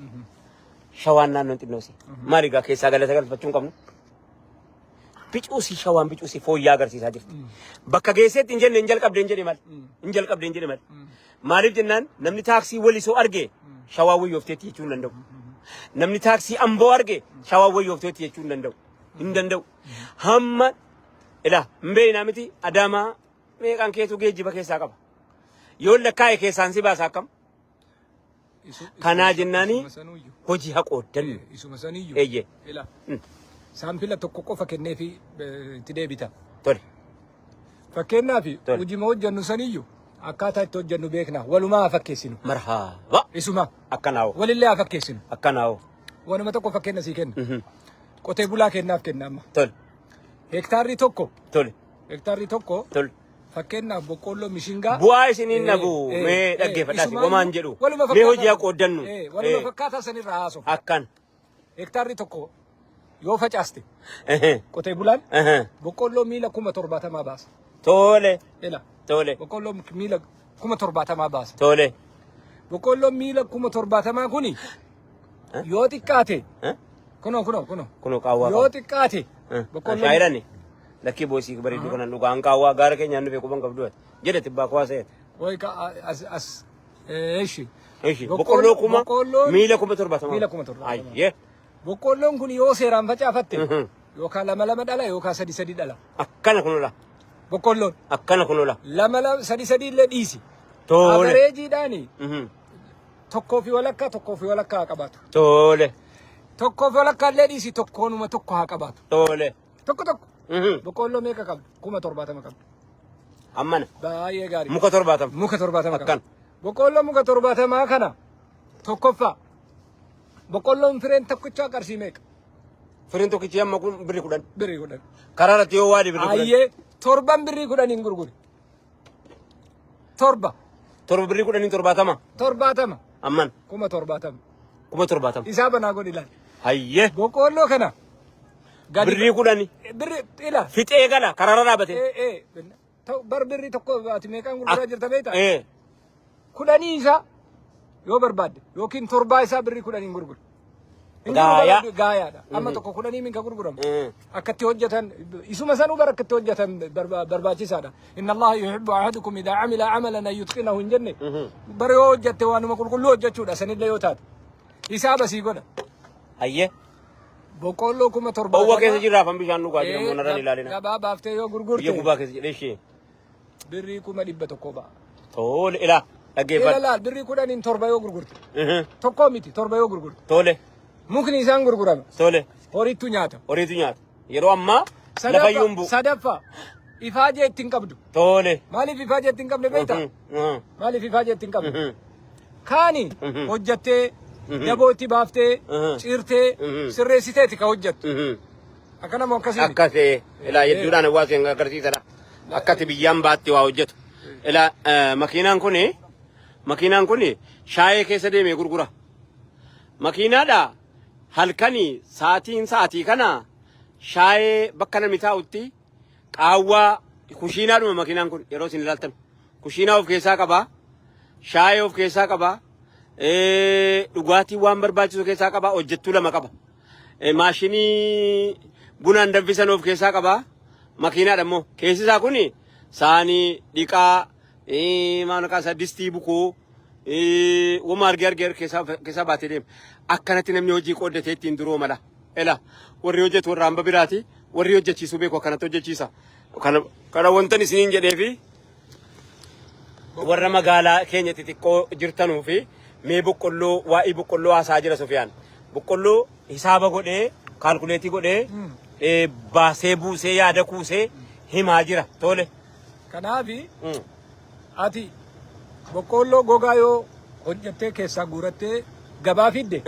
Shawaan naannoon xinnoosi. Maal egaa keessaa galata galfachuu hin qabnu. Bicuusi Shawaan bicuusi fooyyaa agarsiisaa jirti. Bakka geesseetti hin jenne, hin jalqabde hin jedhe malee. Hin jalqabde hin jedhe malee. Maaliif jennaan, namni taaksii Walisoo arge Shawaa wayyoofteetti jechuu hin danda'u. Namni taaksii Amboo arge Shawaa wayyoofteetti jechuu hin danda'u. Hin danda'u. Hamma ilaa hin beeknaa miti, Adaamaa meeqaan keetu geejjiba keessaa qaba. Yoo lakkaa'e keessaan si baasa akkam? Kanaa jennaani Isuma sanuyyuu. hojii haa qooddannu. Isuma saniyyuu. Eeyyee. Ila. Sample tokko qofa kenneefi itti deebita. Tole. Fakkeenyaaf, Tole. hojii hojjennu saniyyuu akkaataa itti hojjennu beekna. Walumaa haa fakkeessinu. Marhaaba. Isuma. Akkanaawo. Walillee haa fakkeessinu. Akkanaawo. Wanuma tokko fakkeenya sii kenna. Qotee bulaa kennaaf kenna amma. Tole. Hektaarri tokko. Tole. Hektaarri tokko. Tole. Fakkeenyaaf, boqqoolloo, mishingaa. Bu'aa isiniin dhabu mee dhaggeeffadhaas homaan jedhu. Waluma Mee hojii haa qooddannu. Waluma fakkaataa sanirraa haasofna. Akkan. Hektaarri tokko yoo facaaste, qotee bulaan boqqoolloo miila 70,000 baasa. Tole. Ila. Tole. Boqqoolloo miila 70,000 baasa. Tole. Boqqoolloo miila 70,000 kuni yoo xiqqaate, kunoo kunoo kunoo Kunoo qaawwaa yoo qaba. xiqqaate boqqoolloo Shaayirani. Lakkii boosii bareedduu kanan dhugaan qaawwaa gaara keenyaan dhufe quban qabdu ati. Jedhe tibbaa kuwaa seet. Way ka as as eeshi. Ishi boqqolloo kuma Boqqoolloon miila 70,000. Miila 70,000. Ayyee. Boqqoolloon kun yoo seeraan facaafatte, yookaan lama lama dhala yookaan sadi sadi dhala. Akkana kunuula. Boqqoolloon Akkana kunuula. lama lama, sadi sadi illee dhiisi. Tole. Averageiidhaani tokkoo fi walakkaa, tokkoo fi walakkaa haa qabaatu. Tole. Tokkoo fi walakkaa illee dhiisi, tokkoonuma tokko haa qabaatu. Tole. Tokko tokko. Boqqoolloo meeqa qabdu? 70,000 qabdu. Ammana. Baay'ee gaarii. Muka 70. Muka 70 Akkan. qabdu. Boqqoolloo muka 70 kana, tokkoffaa, boqqoolloon fireen tokkichaa qarshii meeqa? Firiin tokkichi amma kun birri 10. Birrii 10. Karaa irratti yoo waadi birri 10. Ayyee, torban birrii 10n gurguri. Torba. Torba birrii 10n 70. 70. Amman. 70,000. 70,000. Isaa banaa godhi ilaali. Hayyee. Boqqoolloo kana gadi Birrii 10. Birri ila. Fixee gala karaarra dhaabate. Ee ee. Ta'u bar, birrii tokko ati meeqaan gurguraa jirta beektaa? Ee. 10 isaa yoo barbaadde yookiin torbaa isaa birrii 10n gurguru. Hin jiru. Gaayaa. Gaayaadha. Amma tokko 10 minka gurguramu. Akkatti hojjetan isuma sanuu bara akkatti hojjetan barbaachisaadha. إن الله يحب أحدكم إذا عمل عملا أن يتقنه hin jenne. Bara yoo hojjette waanuma qulqulluu hojjechuudha sanillee yoo taate. Isaa basii godha. Hayyee. Boqqoolloo 70,000. Owwa keessa jirraafan bishaan dhugaa jira moo narraan ilaalina. Gabaa baaftee yoo Biyya gurgurte gubaa keessa jedhee ishee. birrii 100,000 ba'a. Tole, ilaa dhaggeeffadhu. Ila laal, birrii 10n torba yoo gurgurte. Tokkoo miti, torba yoo gurgurte. Tole. Mukni isaan gurgurama. Tole. Horiitu nyaata. Horiitu nyaata. Yeroo ammaa lafa iyyuu hin bu'u. Sadaffaa, ifaajee ittiin qabdu. Tole. Maaliif ifaajee ittiin qabne beektaa? Maaliif ifaajee ittiin qabne? Kaani hojjattee, daboo itti baaftee, ciirtee, sirreessiteeti ka hojjattu. Akkana moo akkasii? Akkas ilaa hedduudhaan hawaasa hin agarsiisadha. Akkati biyyaan baatti waa hojjetu. Ilaa, makiinaan kuni shaayee keessa deemee gurgura. Makiinaadha, halkanii sa'aatiin sa'aatii kana shaayee bakka namni taa'utti qaawwaa kushiinaadhuma. Makiinaan kun yeroo isin ilaaltan kushiinaa of keessaa qabaa. Shaayee of keessaa qabaa. Dhugaatii waan barbaachisu keessaa qabaa. Hojjettuu lama qaba. Maashinii bunaan danfisan of keessaa qabaa. Makiinaadha immoo keessi isaa kun saanii dhiqaa, maal maqaa isaa, distii bukoo, wama argee argee keessaa baatee deema. Akkanatti namni hojii qooddatee ittiin duroo mala. Ela warri hojjetu warra hamba biraati, warri hojjechiisuu beeku akkanatti hojjechiisa. Kana wantan isiniin jedhee fi warra magaalaa keenya xixiqqoo jirtanuu fi mee boqqolloo, waa'ee boqqolloo haasaa jira Sufiyaan. Boqqolloo hisaaba godhee, calculate godhee, baasee buusee yaada kuusee himaa jira. Tole. Kanaafi ati boqqoolloo gogaa yoo hojjettee keessaa guurattee gabaa fidde,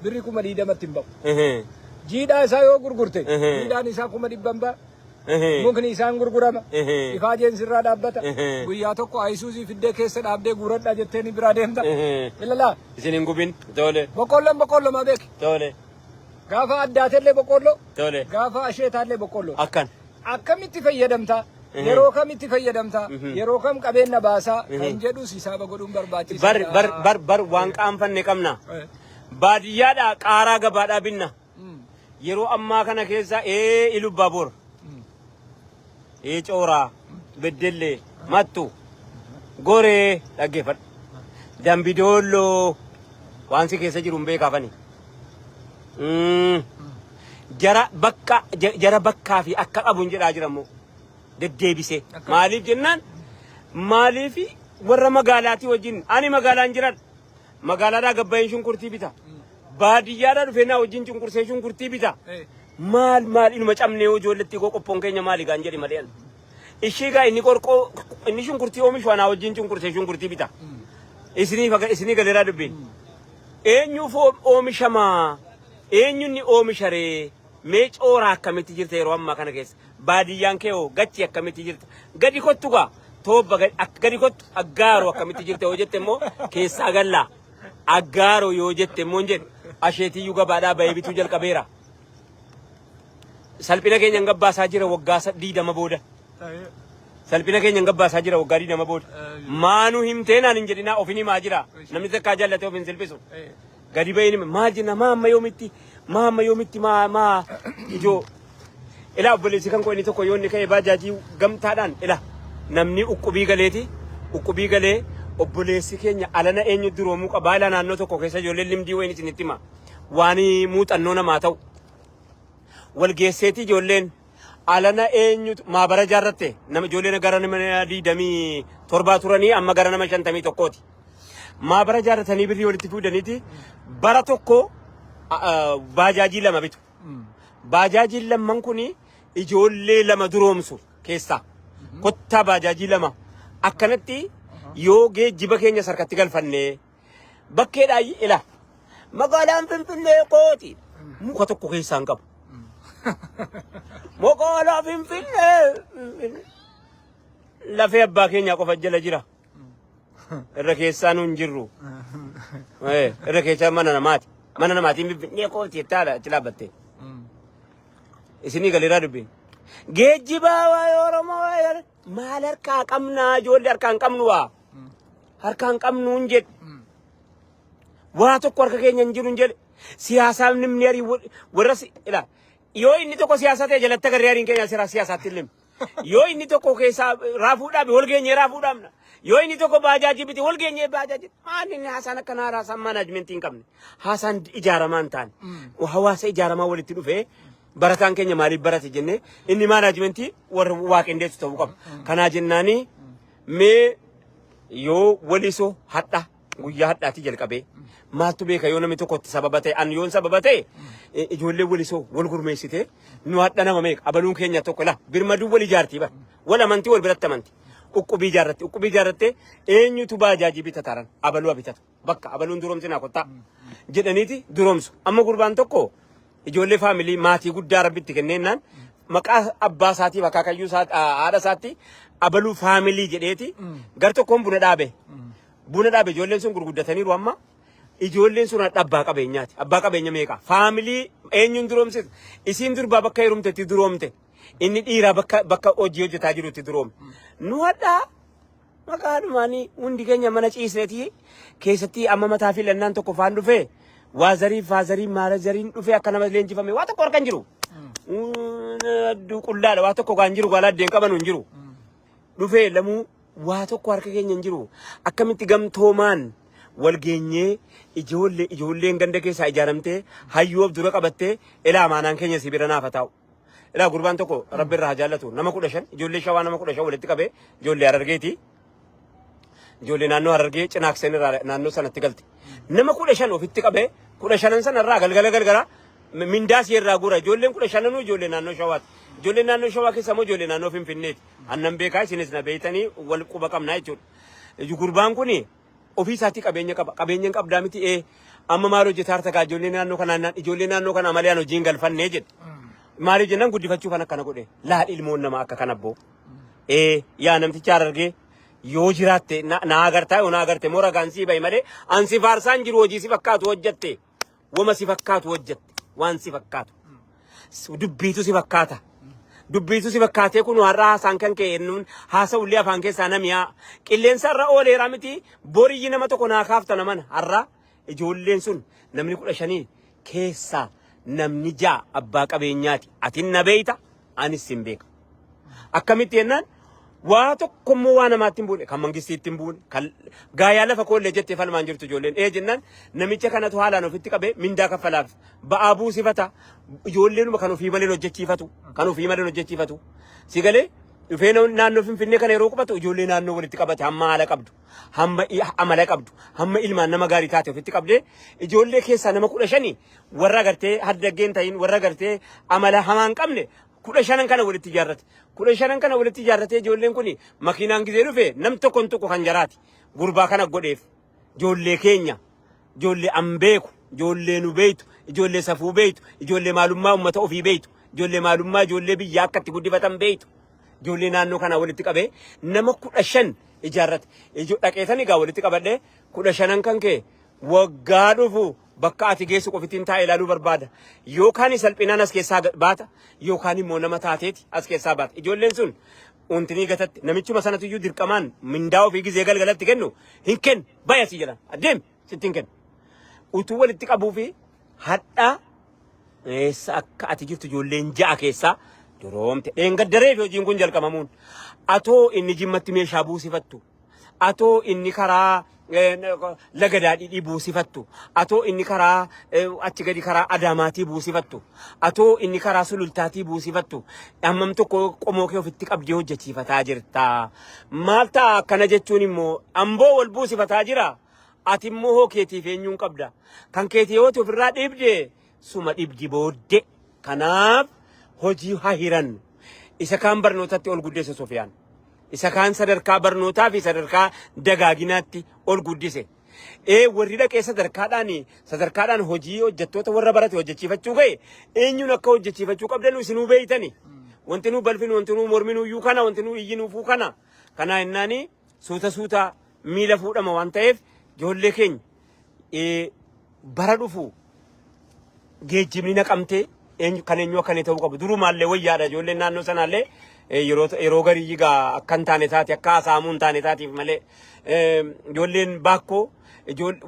birrii 20,000tti hin ba'u. Jiidhaa isaa yoo gurgurte, jiidhaan isaa 100,000 ba'a. Mukni isaan gurgurama. Ifaajeen sirraa dhaabbata. Guyyaa tokko Ayisuuzii fiddee keessa dhaabdee guuradhaa jettee ni biraa deemta. Ilalaa. Isin hin gubin. Tole. Boqqoolloon boqqoollomaa beeki. Tole. Gaafa addaatellee boqqoolloo. Tole. Gaafa asheetaallee boqqoolloo. Akkan. Akkamitti fayyadamta? Yeroo kamitti fayyadamta? Yeroo kam qabeenya baasaa? Kan jedhus hisaaba godhuun barbaachisaadha. Bar bar bar bar waan qaanfanne qabna. Baadiyyaadhaa qaaraa gabaadhaa binna. Yeroo ammaa kana keessa ee Ilubbaaboor, ee Cooraa, Beddellee, Mattu, Goree dhaggeeffadhu. Dambidoolloo waan si keessa jiru hin beekaafani. Jara bakka jara bakkaa fi akka qabu hin jedhaa jira immoo deddeebisee. Maaliif jennaan maaliif warra magaalaatii wajjin ani magaalaan jiran magaalaadhaa gabbayeen shunkurtii bita. Baadiyyaadhaa dhufee naa wajjin cunqursee shunkurtii bita. Maal maal inuma cabnee ijoolletti koo qophoon keenya maali gaan jedhi malee. Ishii gaa inni qorqoo inni shunkurtii oomishu anaa wajjin cunqursee shunkurtii bita. Isinii faga isinii galeeraa dubbiin. Eenyuuf oomishamaa? Eenyunni oomisharee? Mee cooraa akkamitti jirta yeroo ammaa kana keessa? Baadiyyaan kee hoo gachi akkamitti jirta? Gadi kottu gaa toobba gadi kottu aggaaroo akkamitti jirta yoo jette immoo keessaa gallaa. Aggaaroo yoo jette immoo hin jedhu asheetiyyuu gabaadhaa bahee bituu jalqabeera. Salphina keenya hin gabbaasaa jira waggaa 20 booda. Salphina keenya hin gabbaasaa jira waggaa 20 booda. Maanuu himtee naan hin jedhinaa ofin himaa jira. Namni takkaa jaallate of hin silphisu. Gadi bahin hima maal jenna maa amma yoomitti maa amma yoomitti maa maa ijoo. Ilaa obboleessi kan koo inni tokko yoo inni ka'e baajaajii gamtaadhaan ila namni uqqubii galeeti uqqubii galee obboleessi keenya alana eenyu duroomuu qaba ilaa naannoo tokko keessa ijoolleen limdii wayin isinitti hima waan muuxannoo namaa ta'u. Wal geesseeti ijoolleen alana eenyutu maabara ijaarratte nama ijoolleen gara nama 27 turanii amma gara nama 51ti. Maabara ijaarratanii birrii walitti fuudhaniiti bara tokko baajaajii lama bitu. Baajaajiin lamman kun ijoollee lama duroomsu keessaa. Kottaa baajaajii lama akkanatti yoo geejjiba keenya sarkatti galfannee bakkeedhaa ila magaalaan Finfinnee kooti muka tokko keessaa hin qabu. Magaalaa Finfinnee lafee abbaa keenyaa qofa jala jira. Irra keessaa nu hin jirru. Irra keessaa mana namaati. Mana namaatiin Finfinnee kooti jettaadha achi dhaabbatte. Isinii galeeraa dubbiin. Geejjiba waa'ee Oromoo waa'ee maal harkaa qabnaa ijoollee harkaa hin qabnu waa. Harkaa hin qabnu hin jedhe. Waa tokko harka keenya hin jiru hin jedhe. Siyaasaaf namni arii warra ila yoo inni tokko siyaasa ta'e jalatti agarree ariin keenya seera siyaasaatti illee. Yoo inni tokko keessaa raafuu dhaabe wal geenyee raafuu dhaabna. Yoo inni tokko baajaajii bite wal geenyee baajaajii. Maal inni haasaan akkanaa haasaan maanaajmentii hin qabne. Haasaan ijaaramaa hin taane. Hawaasa ijaaramaa walitti dhufee barataan keenya maaliif barate jennee inni maanaajmentii warra waa qindeessu ta'uu qaba. Kanaa jennaanii mee yoo walisoo hadha guyyaa hadhaatii jalqabee maaltu beeka yoo namni tokko itti sababa ta'e an yoon sababa ta'e ijoollee walisoo wal gurmeessitee nu hadha nama meeqa abaluun keenya tokko la birmaduu wal ijaartii bara wal amantii wal biratti amanti uqqubii ijaarratti uqqubii ijaarrattee eenyutu baajaajii bitata taran abaluu bitatu bakka abaluun duroomsinaa kottaa jedhaniiti duroomsu amma gurbaan tokko ijoollee faamilii maatii guddaa rabbitti kenneennaan maqaa abbaa isaatiif akaakayyuu isaa haadha isaatti abaluu faamilii jedheeti gar tokkoon buna dhaabe. Buna dhaabe ijoolleen sun gurguddataniiru amma ijoolleen sun hadha abbaa qabeenyaati. Abbaa qabeenya meeqa? Faamilii eenyuun duroomsite? Isiin durbaa bakka heerumtetti duroomte. Inni dhiiraa bakka bakka hojii hojjetaa jirutti duroome. Nu hadhaa maqaadhumaanii hundi keenya mana ciisneeti keessatti amma mataa filannaan tokko faan dhufee waazarii faazarii maanajariin dhufee akka nama leenjifame waa tokko harka hin jiru. Adduu qullaadha waa tokko gaan jiru gaala addeen qabanu hin jiru. Dhufee lamuu waa tokko harka keenya hin jiru. Akkamitti gamtoomaan wal geenyee ijoollee ijoolleen ganda keessaa ijaaramtee hayyuu of dura qabattee ilaa amaanaan keenya si bira naafa taa'u. Ilaa gurbaan tokko rabbi irraa haa jaallatu nama 15 ijoollee shawaa nama 15 walitti qabee ijoollee Harargeeti. Ijoollee naannoo Harargee cinaakseen irraa naannoo sanatti galte. Nama 15 ofitti qabee 15n sana irraa galgala galgala mindaa si irraa guura. Ijoolleen 15nuu ijoollee naannoo shawaati. Ijoolleen naannoo shawaa keessa immoo ijoollee naannoo Finfinneeti. Annan beekaa isinis na beektanii wal quba qabnaa jechuudha. Gurbaan kuni Ofii isaatii qabeenya qaba. Qabeenya hin qabdaa miti ee amma maal hojjetaa harta gaa ijoollee naannoo kanaa naan ijoollee naannoo kanaa malee an hojii hin galfannee jedhe. Maaliif jennaan guddifachuuf an akkana godhe. Laal ilmoon namaa akka kana abboo. Ee yaa namticha Harargee yoo jiraatte na na agartaa yoo na agarte moo ragaan sii bahi malee an si faarsaan jiru hojii si fakkaatu hojjette. Wama si fakkaatu hojjette waan si fakkaatu. Dubbiitu si fakkaata. Dubbiitu si fakkaatee kun har'a haasaan kan kee ennuun haasa'ullee afaan keessaa namiyaa. Qilleensa irra ooleera miti boriyyi nama tokko naa kaafta naman har'a ijoolleen sun namni 15 keessaa namni 6 abbaa qabeenyaati. Atin na beeyta anis sin beeka. Akkamitti jennaan waa tokko immoo waa namaatti hin buune kan mangistiitti hin buune kan gaayaa lafa koollee jettee falmaan jirtu ijoolleen ee jennaan namicha kanatu haalaan ofitti qabee mindaa kaffalaaf ba'aa buusifata ijoolleenuma kan ofii malee hojjechiifatu kan ofii malee hojjechiifatu si galee dhufee naannoo Finfinnee kana yeroo qubatu ijoollee naannoo walitti qabate hamma haala qabdu hamma amala qabdu hamma ilmaan nama gaarii taate ofitti qabdee ijoollee keessaa nama 15 warra gartee haddaggeen ta'in warra gartee amala hamaa hin qabne 15n kana walitti ijaarrate. 15n kana walitti ijaarratee ijoolleen kun makiinaan gizee dhufe nam tokkon tokko kan jaraati. Gurbaa kana godheef ijoollee keenya ijoollee an beeku ijoollee nu beeytu ijoollee safuu beeytu ijoollee maalummaa uummata ofii beeytu ijoollee maalummaa ijoollee biyyaa akka itti guddifatan beeytu ijoollee naannoo kanaa walitti qabee nama 15 ijaarrate. Dhaqeetan egaa walitti qabadhee 15n kan kee waggaa dhufu bakka ati geessu qofittiin taa'ee ilaaluu barbaada. Yookaan salphinaan as keessaa baata yookaan immoo nama taateeti as keessaa baata. Ijoolleen sun untinii gatatti namichuma sanatu iyyuu dirqamaan mindaa ofii gizee galgalatti kennu hin kennu bayi asii jedhan adeemi sitti hin kennu. Utuu walitti qabuu fi hadhaa eessa akka ati jirtu ijoolleen ja'a keessaa duroomte dheengaddaree fi hojiin kun jalqabamuun atoo inni jimmatti meeshaa buusifattu Atoo inni karaa laga daadhii buusifattu. Atoo inni karaa achi gadi karaa Adaamaatii buusifattu. Atoo inni karaa Sulultaatii buusifattu. Hammam tokko qomoo kee ofitti qabdee hojjechiifataa jirta. Maal ta'a akkana jechuun immoo amboo wal buusifataa jira. Ati immoo hoo keetiif eenyuun qabda. Kan keetii yoo ofirraa dhiibde suma dhibdi booddee. Kanaaf hojii haa hirannu. Isa kaan barnootatti ol guddise Sofiyaan. Isa kaan sadarkaa barnootaa fi sadarkaa dagaaginaatti ol guddise. Ee warri dhaqee sadarkaadhaan sadarkaadhaan hojii hojjettoota warra barate hojjechiifachuu ga'e eenyuun akka hojjechiifachuu qabdan isinuu beeytani. Wanti nuu balfinu wanti nuu morminu iyyuu kana wanti nuu iyyinuufuu kana. Kanaa jennaani suuta suuta miila fuudhama waan ta'eef ijoollee keenya bara dhufu geejjibni naqamtee eenyu kan eenyu akka inni ta'uu qabu durumaallee wayyaadha ijoolleen naannoo sanaallee yeroo yeroo garii egaa akka hin taane taate akka haasa'amuu hin taane taatiif malee ijoolleen baakkoo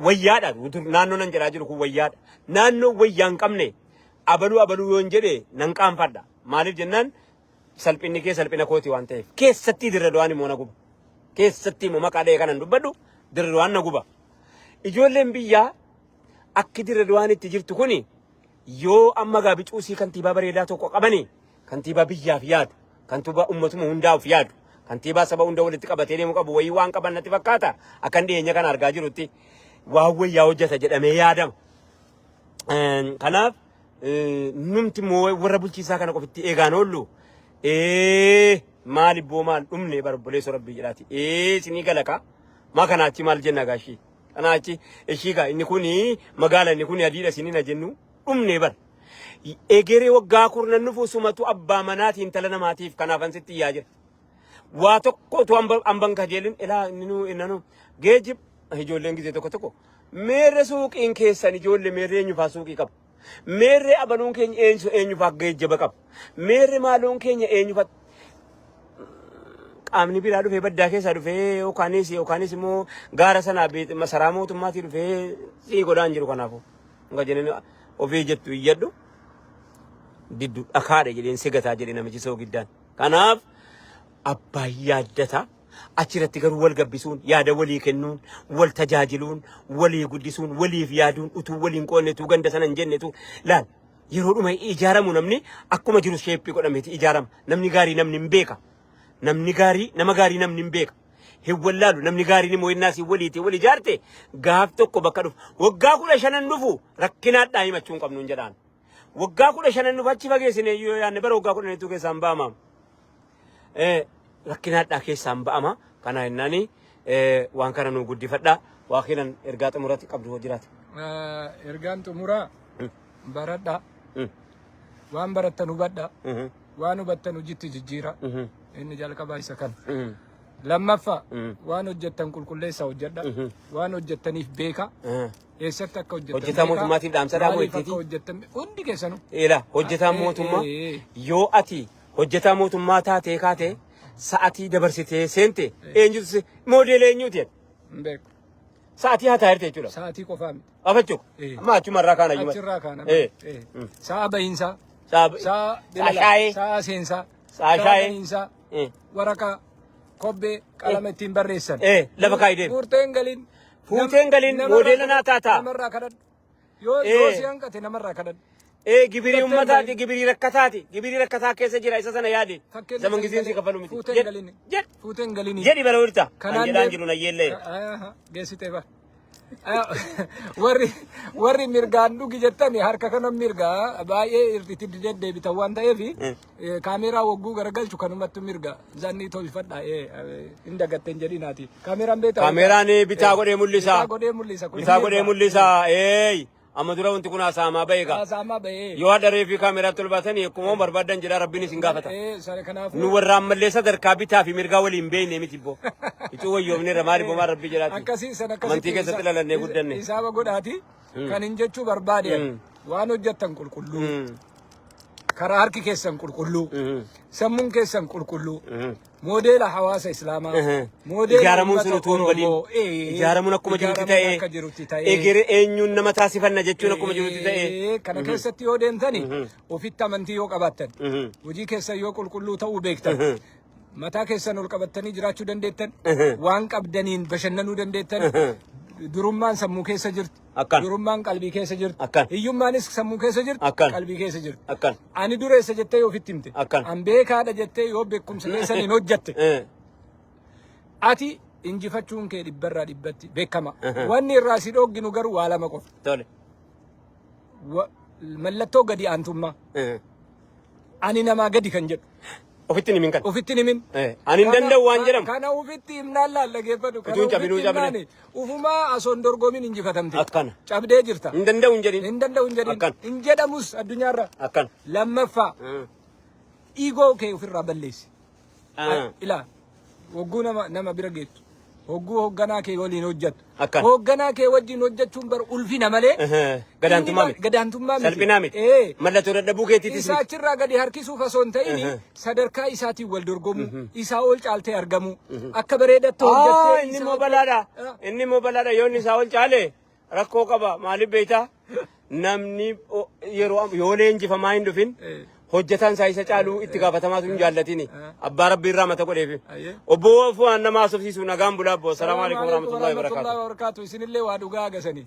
wayyaadha naannoo nan jedhaa jiru kun wayyaadha naannoo wayyaa hin qabne abaluu abaluu yoon jedhe nan qaanfadha maaliif jennaan salphinni kee salphina kooti waan ta'eef keessattii dirra du'aan immoo na guba keessattii immoo maqaa dhahee kanan dubbadhu dirra du'aan na guba ijoolleen biyyaa akki dirra du'aan itti jirtu kuni yoo amma gaa bicuusii kantiibaa bareedaa tokko qabanii kantiibaa biyyaaf yaadu kantiibaa ummatuma hundaaf yaadu kantiibaa saba hunda walitti qabatee deemu qabu wayii waan qaban natti fakkaata akkan dhiyeenya kana argaa jirutti waan wayyaa hojjeta jedhamee yaadama. Kanaaf numti immoo warra bulchiisaa kana qofitti eegaan oollu ee maal ibboo maal dhumne bara obboleessa rabbii jedhaati ee isinii galaka maa kanaa achi maal jenna gaashii kanaa achi ishii gaa inni kuni magaala inni kuni adiidha isiniin jennu dhumne bara. Egeree waggaa kurnan nufu sumatu abbaa manaatiin intala namaatiif kanaafan sitti iyyaa jira. Waa tokko utuu hamban kajeelin ilaa inni nuu inni nuu geejjib ijoolleen gizee tokko tokko meerre suuqiin keessan ijoollee meerre eenyufaa suuqii qaba. Meerre abaluun keenya eenyu eenyufaa geejjiba qaba. Meerre maaloon keenya eenyufaa qaamni biraa dhufee baddaa keessaa dhufee yookaanis yookaanis immoo gaara sanaa masaraa mootummaatii dhufee sii godhaan jiru kanaafuu. Nga jedhanii ofii jettu iyyadhu diddu dhakaadha jedheen si gataa jedhe namichi soogiddaan. Kanaaf abbaan yaaddata. Achirratti garuu wal gabbisuun, yaada walii kennuun, wal tajaajiluun, walii guddisuun, waliif yaaduun, utuu waliin qoodne, utuu ganda sana hin jenne, utuu laal yeroo dhuma ijaaramu namni akkuma jiru sheeppii godhameeti ijaarama. Namni gaarii namni hin beeka. Namni gaarii nama gaarii namni hin beeka. Hin wallaalu namni gaariin immoo innaa si waliiti wal ijaarte gaaf tokko bakka dhufu. Waggaa 15n dhufu rakkinaadhaa himachuu hin qabnu hin jedhaan. Waggaa 15n dhufu achi fageessine yoo yaadne bara waggaa 10tu keessaan ba'ama. Rakkinaadhaa keessaan ba'ama. Kana jennaani waan kana nuu guddifadha. Waa kiilan ergaa xumuratti qabdu hoo jiraate. Ergaan xumuraa, baradhaa. Waan barattan hubadhaa. Waan hubattan hojiitti jijjiira. Inni jalqabaa isa kana. Lammaffaa, waan hojjettan qulqulleessaa hojjedha. Waan hojjettaniif beeka. Eessatti akka hojjettan Hojjetaa beeka. Mootummaatiif dhaamsa dhaamuu Maaliif akka ittiiti? hojjettan hundi keessanuu. Ila hojjetaa mootummaa yoo ati hojjetaa mootummaa taatee kaate sa'atii dabarsitee seente eenyutu moodeela eenyuuti jedhe? Hin beeku. Sa'atii hataa hirte jechuudha. Sa'atii qofaa miti. Afachuu. Eh. Amma achuma irraa kaana iyyuu. Achirraa kaana. Sa'a bahiinsaa. Sa'a Sa'a sa'a shaayee. Sa'a seensaa. Sa'a shaayee. Bahiinsaa. Waraqaa, kobbee, qalama ittiin barreessan. Lafa kaa'ii deemi. Fuuteen galiin. Fuuteen galiin moodeela naa taataa. Namarraa kadhadhu. Yoo si hanqate namarraa kadhadhu. Gibirii Fuuteen uummataati, galin. Gibirii rakkataati, gibirii rakkataa keessa jira, isa sana yaade. Fakkeenya Zaman gisiin si kafalu miti. Fuuteen Jedh, galin. jedh, Fuuteen galinii. jedhi bara wirta. Kan Kanaan jedhaan jiru nayyeellee. Geessitee bara. Warri mirgaan dhugi jettani harka kana mirgaa baay'ee itti deddeebitan waan ta'eef kaameeraa wagguu garagalchu kanumatti mirga zanni tolfadha, hin dagatten jedhinaati. Kaameeraan beektaa? Kaameeraan bitaa godhee mul'isa. Bitaa godhee mul'isa. Kun Bitaa godhee mirga. Mul'isa. Eey. Amma dura wanti kun haasa'amaa bahe egaa. Haasa'amaa bahee. Yoo hadha fi kaameeraatti ol baatanii akkuma barbaadan jedhaa, Rabbiin isin gaafata. Kanaafuu. Nu warra ammallee sadarkaa bitaa fi mirgaa waliin beekne miti boo. Icuu wayyoofneerra, maali boo, maal Rabbii jedhaati. Akkasii sana akkasitti Amantii keessatti lalannee guddanne. Isaaba godhaati. Kan hin jechuu barbaade, waan hojjettan qulqulluu. Karaa harki keessan qulqulluu. Sammuun keessan qulqulluu. Moodeela hawaasa Islaamaa. Moodeela Ijaaramuun sun uummata utuu hin badiin. Oromoo. Ijaaramuun akkuma jirutti Ijaaramuun ta'ee. akka jirutti ta'ee. Egeree eenyuun nama taasifanna jechuun akkuma jirutti ta'ee. Kana keessatti yoo deemtani, ofitti amantii yoo qabaattan, hojii keessan yoo qulqulluu ta'uu beektan, mataa keessan ol qabattanii jiraachuu dandeettan, waan qabdaniin bashannanuu dandeettan, durummaan sammuu keessa jirti. Akkan. Durummaan qalbii keessa jirti. Akkan. Hiyyummaanis sammuu keessa jirti. Akkan. Qalbii keessa jirti. Akkan. Ani dureessa jettee yoo ofitti himte. Akkan. An beekaadha jettee yoo beekumsa keessaniin hojjatte. Ati injifachuun kee dhibbarraa dhibbatti beekama. Wanni irraa si dhogginu garuu waa lama qofa. Tole. Mallattoo gadi aantummaa. Ani namaa gadi kan jedhu. Ofitti himin kan. Ofitti himin. Ani hin danda'u waan jedhamu. Kana ofitti himnaan laal, dhageeffadhu. Kana Utuu hin cabinuu ofitti cabne. himnaani ufumaa osoo hin dorgomin injifatamte. Akkana. Cabdee jirta. Hin danda'u hin jedhin. Hin danda'u hin jedhin. Akkana. Hin jedhamus addunyaarra. Akkana. Lammaffaa, ego kee ofirraa balleessi. Ilaa, hogguu nama bira geettu. Hogguu hoogganaa kee waliin hojjettu. Akkana. Hoogganaa kee wajjin hojjechuun bar ulfina malee. Gadaantummaa miti. Gadaantummaa miti. Salphinaa miti. Mallattoo dadhabuu keetiitis Isaa miti. achirraa gadi harkisuuf osoo hin ta'in, sadarkaa isaatiin wal dorgomuu, isaa ol caaltee argamuu, akka bareedaatti hojjettee. Inni immoo balaadha. Inni immoo balaadha. Yoo inni isaa ol caale rakkoo qaba. Maaliif beektaa? Namni yeroo yoo leenjifamaa hin dhufin hojjetaan isaa isa caaluu itti gaafatamaatu hin jaallatini. Abbaa Rabbii irraa mata godheef. Ayyee. Obbo Fu'aan nama haasofsiisu, nagaan bulaa abboo. Salaamu alaikum warahmatullahi wabarakatuh. Wabarakatuh. Isinillee waa dhugaa agasanii.